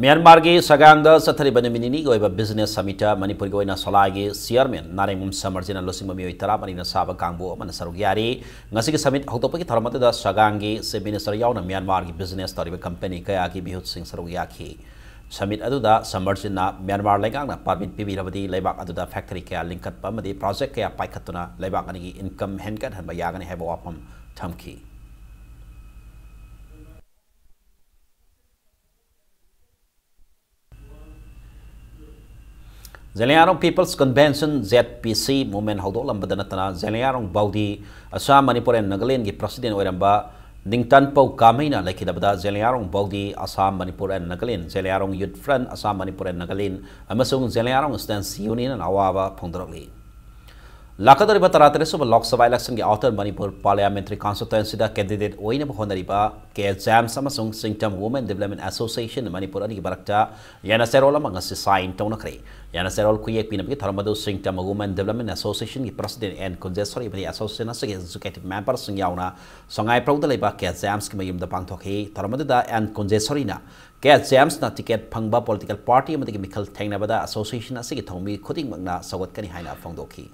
ꯃ꯭ꯌꯥꯟꯃꯥꯔꯒꯤ ꯁꯒꯥꯡꯗ ꯆꯠꯊꯔꯤꯕ ꯅꯨꯃꯤꯠ ꯅꯤꯅꯤꯒꯤ ꯑꯣꯏꯕ business summit ꯇ ꯃꯅꯤꯄꯨꯔꯒꯤ ꯑꯣꯏꯅ ꯁꯣꯂꯥꯏꯒꯤ chairman ꯅꯥꯔꯦꯡꯕꯝ ꯁꯃꯔꯖꯤꯠꯅ ꯂꯨꯆꯤꯡꯕ ꯃꯤꯑꯣꯏ ꯇꯔꯥꯃꯔꯤꯅ ꯁꯥꯕ ꯀꯥꯡꯕꯨ ꯑꯃꯅ ꯁꯔꯨꯛ ꯌꯥꯔꯤ꯫ ꯉꯁꯤꯒꯤ summit ꯍꯧꯗꯣꯛꯄꯒꯤ ꯊꯧꯔꯝ ꯑꯗꯨꯗ ꯁꯒꯥꯡꯒꯤ Chief Minister ꯌꯥꯎꯅ ꯃ꯭ꯌꯥꯟꯃꯥꯔꯒꯤ business ꯇꯧꯔꯤꯕ company ꯀꯌꯥꯒꯤ ꯃꯤꯍꯨꯠꯁꯤꯡ ꯁꯔꯨꯛ ꯌꯥꯈꯤ꯫ Summit ꯑꯗꯨꯗ ꯁꯃꯔꯖꯤꯠꯅ ꯃ꯭ꯌꯥꯟꯃꯥꯔ ꯂꯩꯉꯥꯛꯅ permit ꯄꯤꯕꯤꯔꯕꯗꯤ ꯂꯩꯕꯥꯛ ꯑꯗꯨꯗ factory ꯀꯌꯥ ꯂꯤꯡꯈꯠꯄ ꯑꯃꯗꯤ project ꯀꯌꯥ ꯄꯥꯏꯈꯠꯇꯨꯅ ꯂꯩꯕꯥꯛ ꯑꯅꯤꯒꯤ income ꯍꯦꯟꯒꯠꯍꯟꯕ ꯌꯥꯒꯅꯤ ꯍꯥꯏꯕ ꯋꯥꯐꯝ ꯊꯝꯈꯤ꯫ Zeliangrong People's Convention, Z P C, movement ꯍꯧꯗꯣꯛꯂꯝꯕꯗ ꯅꯠꯇꯅ ꯖꯦꯂꯤꯌꯥꯡꯔꯣꯡ ꯕꯧꯗꯤ ꯑꯁꯥꯝ, ꯃꯅꯤꯄꯨꯔ and ꯅꯥꯒꯥꯂꯦꯟꯒꯤ president ꯑꯣꯏꯔꯝꯕ ꯅꯤꯡꯇꯥꯟꯄꯧ ꯀꯥꯃꯩꯅ ꯂꯩꯈꯤꯗꯕꯗ Zeliangrong ꯕꯧꯗꯤ Assam, Manipur and Nagaland, Zeliangrong Youth Front Assam, Manipur and Nagaland ꯑꯃꯁꯨꯡ ꯖꯦꯂꯤꯌꯥꯡꯔꯣꯡ Students Union ꯅ ꯑꯋꯥꯕ ꯐꯣꯡꯗꯣꯔꯛꯂꯤ꯫ ꯂꯥꯛꯀꯗꯧꯔꯤꯕ ꯇꯔꯥꯇꯔꯦꯠ ꯁꯨꯕ Lok Sabha ꯏꯂꯦꯛꯁꯟꯒꯤ outer Manipur parliamentary ꯀꯟꯁꯇꯤꯇ꯭ꯋꯦꯟꯁꯤꯗ candidate ꯑꯣꯏꯅꯕ ꯍꯣꯠꯅꯔꯤꯕ ꯀꯦ ꯖꯦꯝꯁ ꯑꯃꯁꯨꯡ ꯁꯤꯡꯇꯝ ꯋꯨꯃꯦꯟ ꯗꯤꯕ꯭ꯂꯞꯃꯦꯟ ꯑꯦꯁꯣꯁꯤꯌꯦꯁꯟ ꯃꯅꯤꯄꯨꯔ ꯑꯅꯤꯒꯤ ꯃꯔꯛꯇ ꯌꯥꯅ ꯆꯦꯔꯣꯜ ꯑꯃ ꯉꯁꯤ ꯁꯥꯏꯟ ꯇꯧꯅꯈ꯭ꯔꯦ꯫ ꯌꯥꯅ ꯆꯦꯔꯣꯜ ꯈꯨꯌꯦꯛ ꯄꯤꯅꯕꯒꯤ ꯊꯧꯔꯝ ꯑꯗꯨ ꯁꯤꯡꯇꯝ women development ꯑꯦꯁꯣꯁꯤꯌꯦꯁꯟꯒꯤ president and Kunjeshori ꯑꯃꯗꯤ ꯑꯦꯁꯣꯁꯤꯌꯦꯁꯟ ꯑꯁꯤꯒꯤ ꯑꯦꯛꯖꯤꯀ꯭ꯌꯨꯇꯤꯚ ꯃꯦꯝꯕꯔꯁꯤꯡ ꯌꯥꯎꯅ ꯁꯉꯥꯏꯄ꯭ꯔꯧꯗ ꯂꯩꯕ ꯀꯦ ꯖꯦꯝꯁꯀꯤ ꯃꯌꯨꯝꯗ ꯄꯥꯡꯊꯣꯛꯈꯤ꯫ ꯊꯧꯔꯝ ꯑꯗꯨꯗ ꯑꯦꯟ ꯀꯨꯟꯖꯦꯁꯣꯔꯤꯅ ꯀꯦ ꯖꯦꯝꯁꯅ ꯇꯤꯀꯦꯠ ꯐꯪꯕ ꯄꯣꯂꯤꯇꯤꯀꯦꯜ ꯄꯥꯔꯇꯤ ꯑꯃꯗꯒꯤ ꯃꯤꯈꯜ ꯊꯦꯡꯅꯕꯗ ꯑꯦꯁꯣꯁꯤꯌꯦꯁꯟ ꯑꯁꯤꯒꯤ ꯊꯧꯃꯤ ꯈꯨꯗꯤꯡꯃꯛꯅ ꯁꯧꯒꯠꯀꯅꯤ ꯍꯥꯏꯅ ꯐꯣꯡꯗꯣꯛꯈꯤ꯫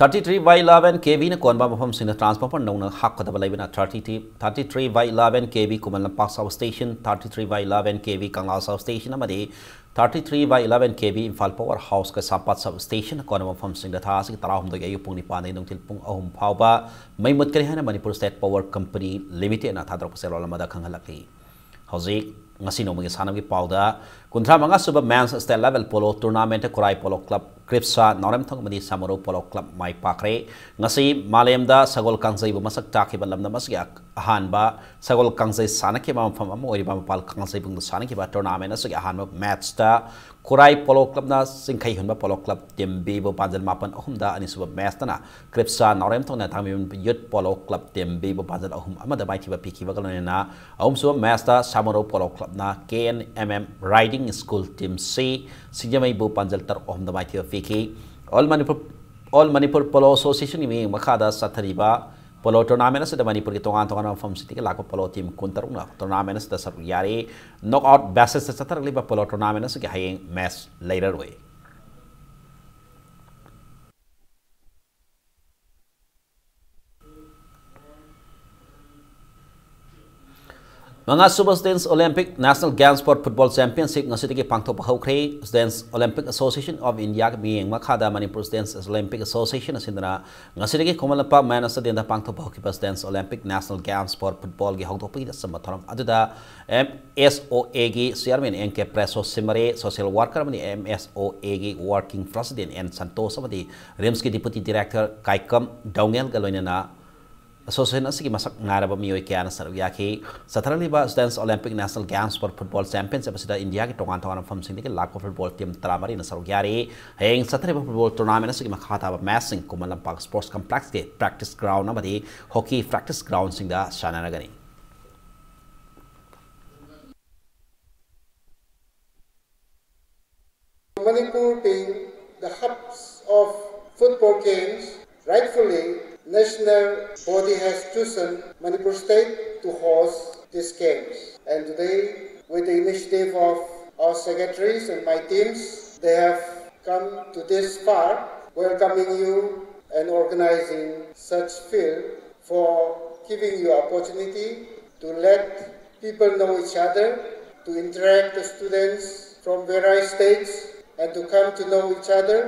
Thirty three by eleven K Vꯅ ꯀꯣꯟꯕ ꯃꯐꯝꯁꯤꯡꯗ transformer ꯅꯧꯅ ꯍꯥꯞꯀꯗꯕ ꯂꯩꯕꯅ, thirty three, thirty three by eleven K V Khuman Lampak substation, thirty three by eleven K V Kangla substation ꯑꯃꯗꯤ thirty three by eleven K V Imphal power house Keishampat substation ꯀꯣꯟꯕ ꯃꯐꯝꯁꯤꯡꯗ ꯊꯥ ꯑꯁꯤꯒꯤ ꯇꯔꯥꯍꯨꯝꯗꯣꯏꯒꯤ ꯑꯌꯨꯛ ꯄꯨꯡ ꯅꯤꯄꯥꯟꯗꯒꯤ ꯅꯨꯡꯊꯤꯜ ꯄꯨꯡ ꯑꯍꯨꯝ ꯐꯥꯎꯕ ꯃꯩ ꯃꯨꯠꯀꯅꯤ ꯍꯥꯏꯅ Manipur State Power Company Limitedꯅ ꯊꯥꯗꯣꯔꯛꯄ ꯆꯦꯔꯣꯜ ꯑꯃꯗ ꯈꯪꯍꯜꯂꯛꯂꯤ꯫ ꯍꯧꯖꯤꯛ ꯉꯁꯤ ꯅꯣꯡꯃꯒꯤ ꯁꯥꯟꯅꯕꯒꯤ ꯄꯥꯎꯗ, ꯀꯨꯟꯊ꯭ꯔꯥ ꯃꯉꯥ ꯁꯨꯕ Men's State Level Polo Tournamentꯇ ꯈꯨꯔꯥꯏ Polo Club, ꯀ꯭ꯔꯤꯞꯁꯥ ꯅꯥꯎꯔꯦꯝꯊꯣꯡ ꯑꯃꯗꯤ ꯁꯥꯃꯔꯧ Polo Club ꯃꯥꯏ ꯄꯥꯛꯈ꯭ꯔꯦ꯫ ꯉꯁꯤ ꯃꯥꯂꯦꯝꯗ ꯁꯒꯣꯜ ꯀꯥꯡꯖꯩꯕꯨ ꯃꯁꯛ ꯇꯥꯛꯈꯤꯕ ꯂꯝꯗꯝ ꯑꯁꯤꯒꯤ ꯑꯍꯥꯟꯕ ꯁꯒꯣꯜ ꯀꯥꯡꯖꯩ ꯁꯥꯟꯅꯈꯤꯕ ꯃꯐꯝ ꯑꯃ ꯑꯣꯏꯔꯤꯕ ꯃꯄꯥꯜ ꯀꯥꯡꯖꯩꯕꯨꯡꯗ ꯁꯥꯟꯅꯈꯤꯕ tournament ꯑꯁꯤꯒꯤ ꯑꯍꯥꯟꯕ matchꯇ ꯈꯨꯔꯥꯏ Polo Clubꯅ ꯆꯤꯡꯈꯩ ꯍꯨꯟꯕ Polo Club Team Bꯕꯨ ꯄꯥꯟꯖꯜ ꯃꯥꯄꯟ ꯑꯍꯨꯝꯗ, ꯑꯅꯤꯁꯨꯕ matchꯇꯅ ꯀ꯭ꯔꯤꯞꯁꯥ ꯅꯥꯎꯔꯦꯝꯊꯣꯡꯅ ꯊꯥꯡꯃꯌꯨꯝ Youth Polo Club Team Bꯕꯨ ꯄꯥꯟꯖꯜ ꯑꯍꯨꯝ ꯑꯃꯗ ꯃꯥꯏꯊꯤꯕ ꯄꯤꯈꯤꯕꯒ ꯂꯣꯏꯅꯅ ꯑꯍꯨꯝꯁꯨꯕ matchꯇ ꯁꯥꯃꯔꯧ Polo Clubꯅ K N M M Riding School Team C ꯁꯤꯡꯖꯃꯩꯕꯨ ꯄꯥꯟꯖꯜ ꯇꯔꯨꯛ ꯑꯍꯨꯝꯗ ꯃꯥꯏꯊꯤꯕ ꯄꯤꯈꯤ꯫ All Manipur, All Manipur Polo Associationꯒꯤ ꯃꯤꯠꯌꯦꯡ ꯃꯈꯥꯗ ꯆꯠꯊꯔꯤꯕ polo tournament ꯑꯁꯤꯗ ꯃꯅꯤꯄꯨꯔꯒꯤ ꯇꯣꯉꯥꯟ ꯇꯣꯉꯥꯟꯕ ꯃꯐꯝꯁꯤꯡꯗꯒꯤ ꯂꯥꯛꯄ polo team ꯀꯨꯟꯇꯔꯨꯛꯅ tournament ꯑꯁꯤꯗ ꯁꯔꯨꯛ ꯌꯥꯔꯤ꯫ Knockout batchꯇ ꯆꯠꯊꯔꯛꯂꯤꯕ polo tournament ꯑꯁꯤꯒꯤ ꯍꯌꯦꯡ match ꯂꯩꯔꯔꯣꯏ꯫ ꯃꯉꯥꯁꯨꯕ Students Olympic National Games for Football Championship ꯉꯁꯤꯗꯒꯤ ꯄꯥꯡꯊꯣꯛꯄ ꯍꯧꯈ꯭ꯔꯦ꯫ Students Olympic Association of Indiaꯒꯤ ꯃꯤꯠꯌꯦꯡ ꯃꯈꯥꯗ Manipur Students Olympic Association ꯑꯁꯤꯅ ꯉꯁꯤꯗꯒꯤ ꯈꯨꯃꯟ ꯂꯝꯄꯥꯛ Men's Stadiumꯗ ꯄꯥꯡꯊꯣꯛꯄ ꯍꯧꯈꯤꯕ Students Olympic National Games for Footballꯒꯤ ꯍꯧꯗꯣꯛꯄꯒꯤ ꯑꯆꯝꯕ ꯊꯧꯔꯝ ꯑꯗꯨꯗ M S O Aꯒꯤ chairman N K Presso Simare, social worker ꯑꯃꯗꯤ M S O Aꯒꯤ working president N Santosh ꯑꯃꯗꯤ RIMSꯀꯤ deputy director ꯀꯥꯏꯀꯝ ꯗꯧꯉꯦꯜꯒ ꯂꯣꯏꯅꯅ ꯑꯦꯁꯣꯁꯤꯌꯦꯁꯟ ꯑꯁꯤꯒꯤ ꯃꯁꯛ ꯅꯥꯏꯔꯕ ꯃꯤꯑꯣꯏ ꯀꯌꯥꯅ ꯁꯔꯨꯛ ꯌꯥꯈꯤ꯫ ꯆꯠꯊꯔꯛꯂꯤꯕ Students Olympic National Games for Football Championship ꯑꯁꯤꯗ ꯏꯟꯗꯤꯌꯥꯒꯤ ꯇꯣꯉꯥꯟ ꯇꯣꯉꯥꯟꯕ ꯃꯐꯝꯁꯤꯡꯗꯒꯤ ꯂꯥꯛꯄ ꯐꯨꯠꯕꯣꯜ ꯇꯤꯝ ꯇꯔꯥꯃꯔꯤꯅ ꯁꯔꯨꯛ ꯌꯥꯔꯤ꯫ ꯍꯌꯦꯡ ꯆꯠꯊꯔꯤꯕ ꯐꯨꯠꯕꯣꯜ ꯇꯣꯔꯅꯥꯃꯦꯟ ꯑꯁꯤꯒꯤ ꯃꯈꯥ ꯇꯥꯕ ꯃꯦꯆꯁꯤꯡ ꯈꯨꯃꯟ ꯂꯝꯄꯥꯛ ꯁ꯭ꯄꯣꯔꯠꯁ ꯀꯝꯄ꯭ꯂꯦꯛꯁꯀꯤ ꯄ꯭ꯔꯦꯛꯇꯤꯁ ꯒ꯭ꯔꯥꯎꯟ ꯑꯃꯗꯤ ꯍꯣꯀꯤ ꯄ꯭ꯔꯦꯛꯇꯤꯁ ꯒ꯭ꯔꯥꯎꯟꯁꯤꯡꯗ ꯁꯥꯟꯅꯔꯒꯅꯤ꯫ Manipur being the hubs of football games, rightfully, national body has chosen Manipur State to host these games. And today, with the initiative of our secretaries and my teams, they have come to this far, welcoming you and organizing such field for giving you opportunity to let people know each other, to interact with students from various states, and to come to know each other,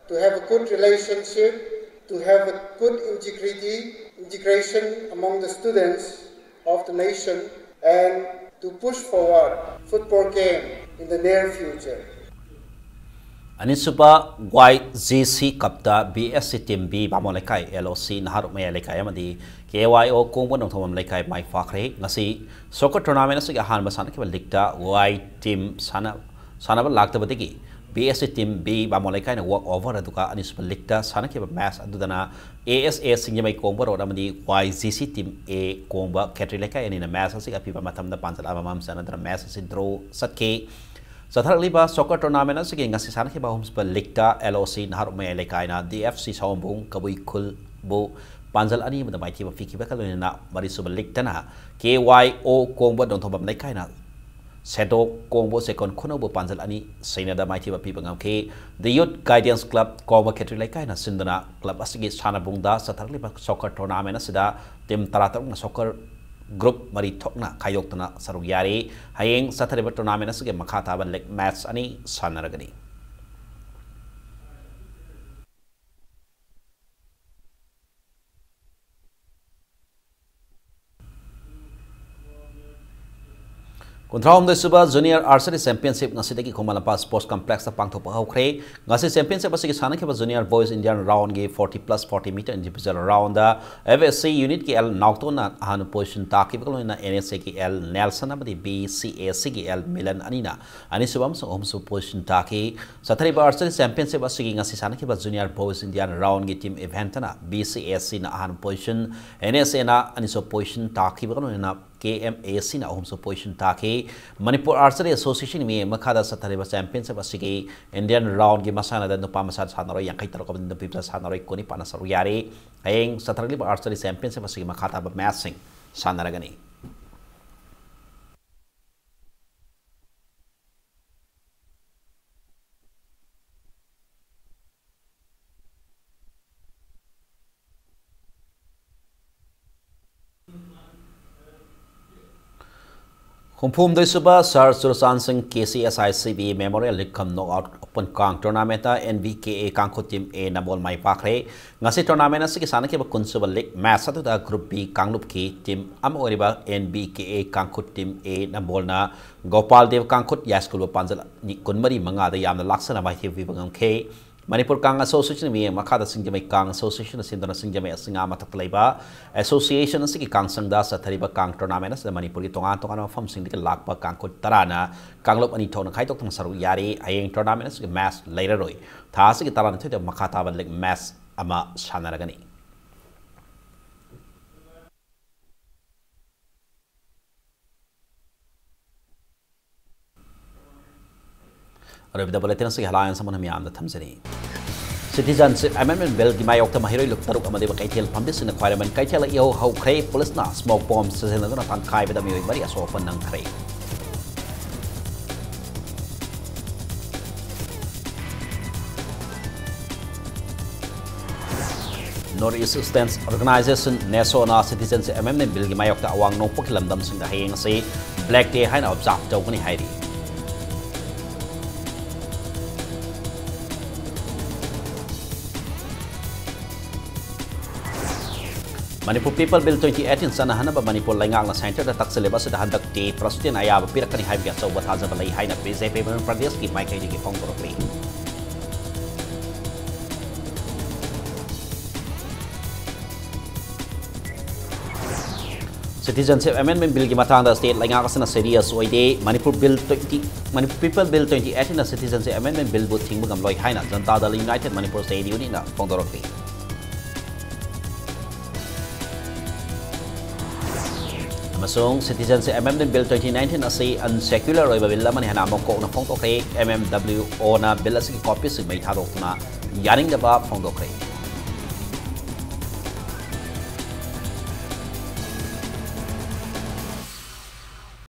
to have a good relationship, to have a good integrity, integration among the students of the nation, and to push forward football game in the near future. ꯑꯅꯤꯁꯨꯕ ꯋꯥꯏ ꯖꯤ ꯁꯤ ꯀꯞꯇ B S C team B ꯕꯥꯃꯣꯟ ꯂꯩꯀꯥꯏ, ꯑꯦꯜ ꯑꯣ ꯁꯤ ꯅꯍꯥꯔꯣꯜ ꯃꯌꯥꯏ ꯂꯩꯀꯥꯏ ꯑꯃꯗꯤ ꯀꯦ ꯋꯥꯏ ꯑꯣ ꯀꯣꯡꯕ ꯅꯣꯡꯊꯣꯝꯕꯝ ꯂꯩꯀꯥꯏ ꯃꯥꯏ ꯄꯥꯛꯈ꯭ꯔꯦ꯫ ꯉꯁꯤ ꯁꯣꯀꯔ ꯇꯣꯔꯅꯥꯃꯦꯟ ꯑꯁꯤꯒꯤ ꯑꯍꯥꯟꯕ ꯁꯥꯟꯅꯈꯤꯕ ꯂꯤꯛꯇ ꯋꯥꯏ ꯇꯤꯝ ꯁꯥꯟꯅ-, ꯁꯥꯟꯅꯕ ꯂꯥꯛꯇꯕꯗꯒꯤ B S C team B ꯕꯥꯃꯣꯟ ꯂꯩꯀꯥꯏꯅ ꯋꯥꯛ ꯑꯣꯚꯔ, ꯑꯗꯨꯒ ꯑꯅꯤꯁꯨꯕ ꯂꯤꯛꯇ ꯁꯥꯟꯅꯈꯤꯕ ꯃꯦꯆ ꯑꯗꯨꯗꯅ A S A Singjamei ꯀꯣꯡꯕ road ꯑꯃꯗꯤ ꯋꯥꯏ ꯖꯤ ꯁꯤ ꯇꯤꯝ ꯑꯦ ꯀꯣꯡꯕ ꯈꯦꯇ꯭ꯔꯤ ꯂꯩꯀꯥꯏ ꯑꯅꯤꯅ ꯃꯦꯆ ꯑꯁꯤꯒꯤ ꯑꯄꯤꯕ ꯃꯇꯝꯗ ꯄꯥꯟꯖꯜ ꯑꯃꯃꯝ ꯆꯟꯅꯗꯨꯅ ꯃꯦꯆ ꯑꯁꯤ ꯗ꯭ꯔꯣ ꯆꯠꯈꯤ꯫ ꯆꯠꯊꯔꯛꯂꯤꯕ ꯁꯣꯀꯔ ꯇꯣꯔꯅꯥꯃꯦꯟ ꯑꯁꯤꯒꯤ ꯉꯁꯤ ꯁꯥꯟꯅꯈꯤꯕ ꯑꯍꯨꯝꯁꯨꯕ ꯂꯤꯛꯇ ꯑꯦꯜ ꯑꯣ ꯁꯤ ꯅꯍꯥꯔꯣꯜ ꯃꯌꯥꯏ ꯂꯩꯀꯥꯏꯅ ꯗꯤ ꯑꯦꯐ ꯁꯤ ꯁꯑꯣꯝꯕꯨꯡ ꯀꯕꯨꯏ ꯈꯨꯜꯕꯨ ꯄꯥꯟꯖꯜ ꯑꯅꯤ ꯑꯃꯗ ꯃꯥꯏꯊꯤꯕ ꯄꯤꯈꯤꯕꯒ ꯂꯣꯏꯅꯅ ꯃꯔꯤꯁꯨꯕ ꯂꯤꯛꯇꯅ ꯀꯦ ꯋꯥꯏ ꯑꯣ ꯀꯣꯡꯕ ꯅꯣꯡꯊꯣꯝꯕꯝ ꯂꯩꯀꯥꯏꯅ ꯁꯦꯗꯣꯛ ꯀꯣꯡꯕ ꯆꯦꯛꯀꯣꯟ ꯈꯨꯅꯧꯕꯨ ꯄꯥꯟꯖꯜ ꯑꯅꯤ ꯁꯩꯅꯗ ꯃꯥꯏꯊꯤꯕ ꯄꯤꯕ ꯉꯝꯈꯤ꯫ The Youth Guidance Club ꯀꯣꯡꯕ ꯈꯦꯇ꯭ꯔꯤ ꯂꯩꯀꯥꯏꯅ ꯁꯤꯟꯗꯨꯅ ꯀ꯭ꯂꯕ ꯑꯁꯤꯒꯤ ꯁꯥꯟꯅꯕꯨꯡꯗ ꯆꯠꯊꯔꯛꯂꯤꯕ ꯁꯣꯀꯔ ꯇꯣꯔꯅꯥꯃꯦꯟ ꯑꯁꯤꯗ ꯇꯤꯝ ꯇꯔꯥꯇꯔꯨꯛꯅ ꯁꯣꯀꯔ ꯒ꯭ꯔꯨꯞ ꯃꯔꯤ ꯊꯣꯛꯅ ꯈꯥꯏꯗꯣꯛꯇꯨꯅ ꯁꯔꯨꯛ ꯌꯥꯔꯤ꯫ ꯍꯌꯦꯡ ꯆꯠꯊꯔꯤꯕ ꯇꯣꯔꯅꯥꯃꯦꯟ ꯑꯁꯤꯒꯤ ꯃꯈꯥ ꯇꯥꯕ ꯂꯤꯒ ꯃꯦꯆ ꯑꯅꯤ ꯁꯥꯟꯅꯔꯒꯅꯤ꯫ ꯀꯨꯟꯊ꯭ꯔꯥꯍꯨꯝꯗꯣꯏ ꯁꯨꯕ Junior Archery Championship ꯉꯁꯤꯗꯒꯤ ꯈꯨꯃꯟ ꯂꯝꯄꯥꯛ Sports Complex ꯇ ꯄꯥꯡꯊꯣꯛꯄ ꯍꯧꯈ꯭ꯔꯦ꯫ ꯉꯁꯤ championship ꯑꯁꯤꯒꯤ ꯁꯥꯟꯅꯈꯤꯕ Junior Boys Indian round ꯒꯤ forty plus forty meter individual round ꯗ F S C unit ꯀꯤ L ꯅꯥꯎꯇꯣꯟꯅ ꯑꯍꯥꯟꯕ position ꯇꯥꯈꯤꯕꯒ ꯂꯣꯏꯅꯅ N S A ꯒꯤ L ꯅꯦꯜꯁꯟ ꯑꯃꯗꯤ B C A C ꯒꯤ L ꯃꯤꯂꯟ ꯑꯅꯤꯅ ꯑꯅꯤꯁꯨꯕ ꯑꯃꯁꯨꯡ ꯑꯍꯨꯝꯁꯨꯕ position ꯇꯥꯈꯤ꯫ ꯆꯠꯊꯔꯤꯕ Archery Championship ꯑꯁꯤꯒꯤ ꯉꯁꯤ ꯁꯥꯟꯅꯈꯤꯕ Junior Boys Indian round ꯒꯤ team event ꯅ B C A C ꯅ ꯑꯍꯥꯟꯕ position, N S A ꯅ ꯑꯅꯤꯁꯨꯕ position ꯇꯥꯈꯤꯕꯒ ꯂꯣꯏꯅꯅ K M A C ꯅ ꯑꯍꯨꯝꯁꯨꯕ position ꯇꯥꯈꯤ꯫ ꯃꯅꯤꯄꯨꯔ Archery Association ꯒꯤ ꯃꯤꯠꯌꯦꯡ ꯃꯈꯥꯗ ꯆꯠꯊꯔꯤꯕ championship ꯑꯁꯤꯒꯤ Indian round ꯒꯤ ꯃꯁꯥꯟꯅꯗ ꯅꯨꯄꯥ ꯃꯁꯥꯟꯅ ꯁꯥꯟꯅꯔꯣꯏ ꯌꯥꯡꯈꯩ ꯇꯔꯨꯛ ꯑꯃꯗꯤ ꯅꯨꯄꯤ ꯃꯁꯥꯟꯅ ꯁꯥꯟꯅꯔꯣꯏ ꯀꯨꯟꯅꯤꯄꯥꯟꯅ ꯁꯔꯨꯛ ꯌꯥꯔꯤ꯫ ꯍꯌꯦꯡ ꯆꯠꯊꯔꯛꯂꯤꯕ Archery Championship ꯑꯁꯤꯒꯤ ꯃꯈꯥ ꯇꯥꯕ match ꯁꯤꯡ ꯁꯥꯟꯅꯔꯒꯅꯤ꯫ ꯍꯨꯝꯐꯨꯍꯨꯝꯗꯣꯏ ꯁꯨꯕ Sir ꯆꯨꯔꯆꯥꯟ ꯁꯤꯡ K C S I C B Memorial League cum Knockout Open ꯀꯥꯡ tournament ꯇ N B K A ꯀꯥꯡꯈꯨꯠ team A ꯅꯝꯕꯣꯜ ꯃꯥꯏ ꯄꯥꯛꯈ꯭ꯔꯦ꯫ ꯉꯁꯤ tournament ꯑꯁꯤꯒꯤ ꯁꯥꯟꯅꯈꯤꯕ ꯀꯨꯟ ꯁꯨꯕ league match ꯑꯗꯨꯗ Group B ꯀꯥꯡꯂꯨꯞꯀꯤ team ꯑꯃ ꯑꯣꯏꯔꯤꯕ N B K A ꯀꯥꯡꯈꯨꯠ team A ꯅꯝꯕꯣꯜꯅ Gopal ꯗꯦꯕ ꯀꯥꯡꯈꯨꯠ ꯌꯥꯏꯁ꯭ꯀꯨꯜꯕꯨ ꯄꯥꯟꯖꯜ ꯀꯨꯟꯃꯔꯤ ꯃꯉꯥꯗ ꯌꯥꯝꯅ ꯂꯥꯛꯆꯅ ꯃꯥꯏꯊꯤꯕ ꯄꯤꯕ ꯉꯝꯈꯤ꯫ ꯃꯅꯤꯄꯨꯔ ꯀꯥꯡ Association ꯒꯤ ꯃꯤꯠꯌꯦꯡ ꯃꯈꯥꯗ ꯁꯤꯡꯖꯃꯩ ꯀꯥꯡ Association ꯅ ꯁꯦꯝꯗꯨꯅ ꯁꯤꯡꯖꯃꯩ ꯑꯁꯤꯡꯉꯥ ꯃꯊꯛꯇ ꯂꯩꯕ Association ꯑꯁꯤꯒꯤ ꯀꯥꯡꯁꯪꯗ ꯆꯠꯊꯔꯤꯕ ꯀꯥꯡ tournament ꯑꯁꯤꯗ ꯃꯅꯤꯄꯨꯔꯒꯤ ꯇꯣꯉꯥꯟ ꯇꯣꯉꯥꯟꯕ ꯃꯐꯝꯁꯤꯡꯗꯒꯤ ꯂꯥꯛꯄ ꯀꯥꯡꯈꯨꯠ ꯇꯔꯥꯅ ꯀꯥꯡꯂꯨꯞ ꯑꯅꯤ ꯊꯣꯛꯅ ꯈꯥꯏꯗꯣꯛꯇꯨꯅ ꯁꯔꯨꯛ ꯌꯥꯔꯤ꯫ ꯍꯌꯦꯡ tournament ꯑꯁꯤꯒꯤ match ꯂꯩꯔꯔꯣꯏ꯫ ꯊꯥ ꯑꯁꯤꯒꯤ ꯇꯔꯥꯅꯤꯊꯣꯏꯗ ꯃꯈꯥ ꯇꯥꯕ league match ꯑꯃ ꯁꯥꯟꯅꯔꯒꯅꯤ꯫ ꯑꯔꯣꯏꯕꯗ bulletin ꯑꯁꯤꯒꯤ headlines ꯑꯃꯅ ꯃꯤꯌꯥꯝꯗ ꯊꯝꯖꯔꯤ꯫ Citizenship Amendment Bill ꯒꯤ ꯃꯥꯌꯣꯛꯇ ꯃꯍꯩꯔꯣꯏ ꯂꯨꯞ ꯇꯔꯨꯛ ꯑꯃꯗꯤ ꯀꯩꯊꯦꯜ ꯐꯝꯕꯤꯁꯤꯡꯅ ꯈ꯭ꯋꯥꯏꯔꯝꯕꯟ ꯀꯩꯊꯦꯜꯗ ꯏꯍꯧ ꯍꯧꯈ꯭ꯔꯦ꯫ Police ꯅ smoke bomb ꯁꯤꯖꯤꯟꯅꯗꯨꯅ ꯇꯪꯈꯥꯏꯕꯗ ꯃꯤꯑꯣꯏ ꯃꯔꯤ ꯑꯁꯣꯛ ꯑꯄꯟ ꯅꯪꯈ꯭ꯔꯦ꯫ North East Students Organization, NESO ꯅ Citizenship Amendment Bill ꯒꯤ ꯃꯥꯌꯣꯛꯇ ꯑꯋꯥꯡ ꯅꯣꯡꯄꯣꯛꯀꯤ ꯂꯝꯗꯝꯁꯤꯡꯗ ꯍꯌꯦꯡ ꯑꯁꯤ Black Day ꯍꯥꯏꯅ observe ꯇꯧꯒꯅꯤ ꯍꯥꯏꯔꯤ꯫ Manipur People Bill twenty eighteen ꯆꯠꯅꯍꯟꯅꯕ Manipur ꯂꯩꯉꯥꯛꯅ centreꯗ ꯇꯛꯁꯤꯜꯂꯤꯕ ꯑꯁꯤꯗ ꯍꯟꯗꯛꯇꯤ President ꯑꯌꯥꯕ ꯄꯤꯔꯛꯀꯅꯤ ꯍꯥꯏꯕꯒꯤ ꯑꯆꯧꯕ ꯊꯥꯖꯕ ꯂꯩ ꯍꯥꯏꯅ BJP Madhya Pradeshꯀꯤ ꯃꯥꯏꯀꯩꯗꯒꯤ ꯐꯣꯡꯗꯣꯔꯛꯂꯤ꯫ Citizenship Amendment Billꯒꯤ ꯃꯇꯥꯡꯗ state ꯂꯩꯉꯥꯛ ꯑꯁꯤꯅ serious ꯑꯣꯏꯗꯦ꯫ Manipur Bill twenty, Manipur People Bill twenty eighteenꯅ Citizenship Amendment Billꯕꯨ ꯊꯤꯡꯕ ꯉꯝꯂꯣꯏ ꯍꯥꯏꯅ Janata Dal United Manipur State Unitꯅ ꯐꯣꯡꯗꯣꯔꯛꯂꯤ꯫ ꯑꯃꯁꯨꯡ Citizenship Amendment Bill twenty nineteen ꯑꯁꯤ unsecular ꯑꯣꯏꯕ bill ꯑꯃꯅꯤ ꯍꯥꯏꯅ ꯑꯃꯨꯛ ꯀꯣꯛꯅ ꯐꯣꯡꯗꯣꯛꯈ꯭ꯔꯦ꯫ MMWOꯅ bill ꯑꯁꯤꯒꯤ copyꯁꯤꯡ ꯃꯩ ꯊꯥꯗꯣꯛꯇꯨꯅ ꯌꯥꯅꯤꯡꯗꯕ ꯐꯣꯡꯗꯣꯛꯈ꯭ꯔꯦ꯫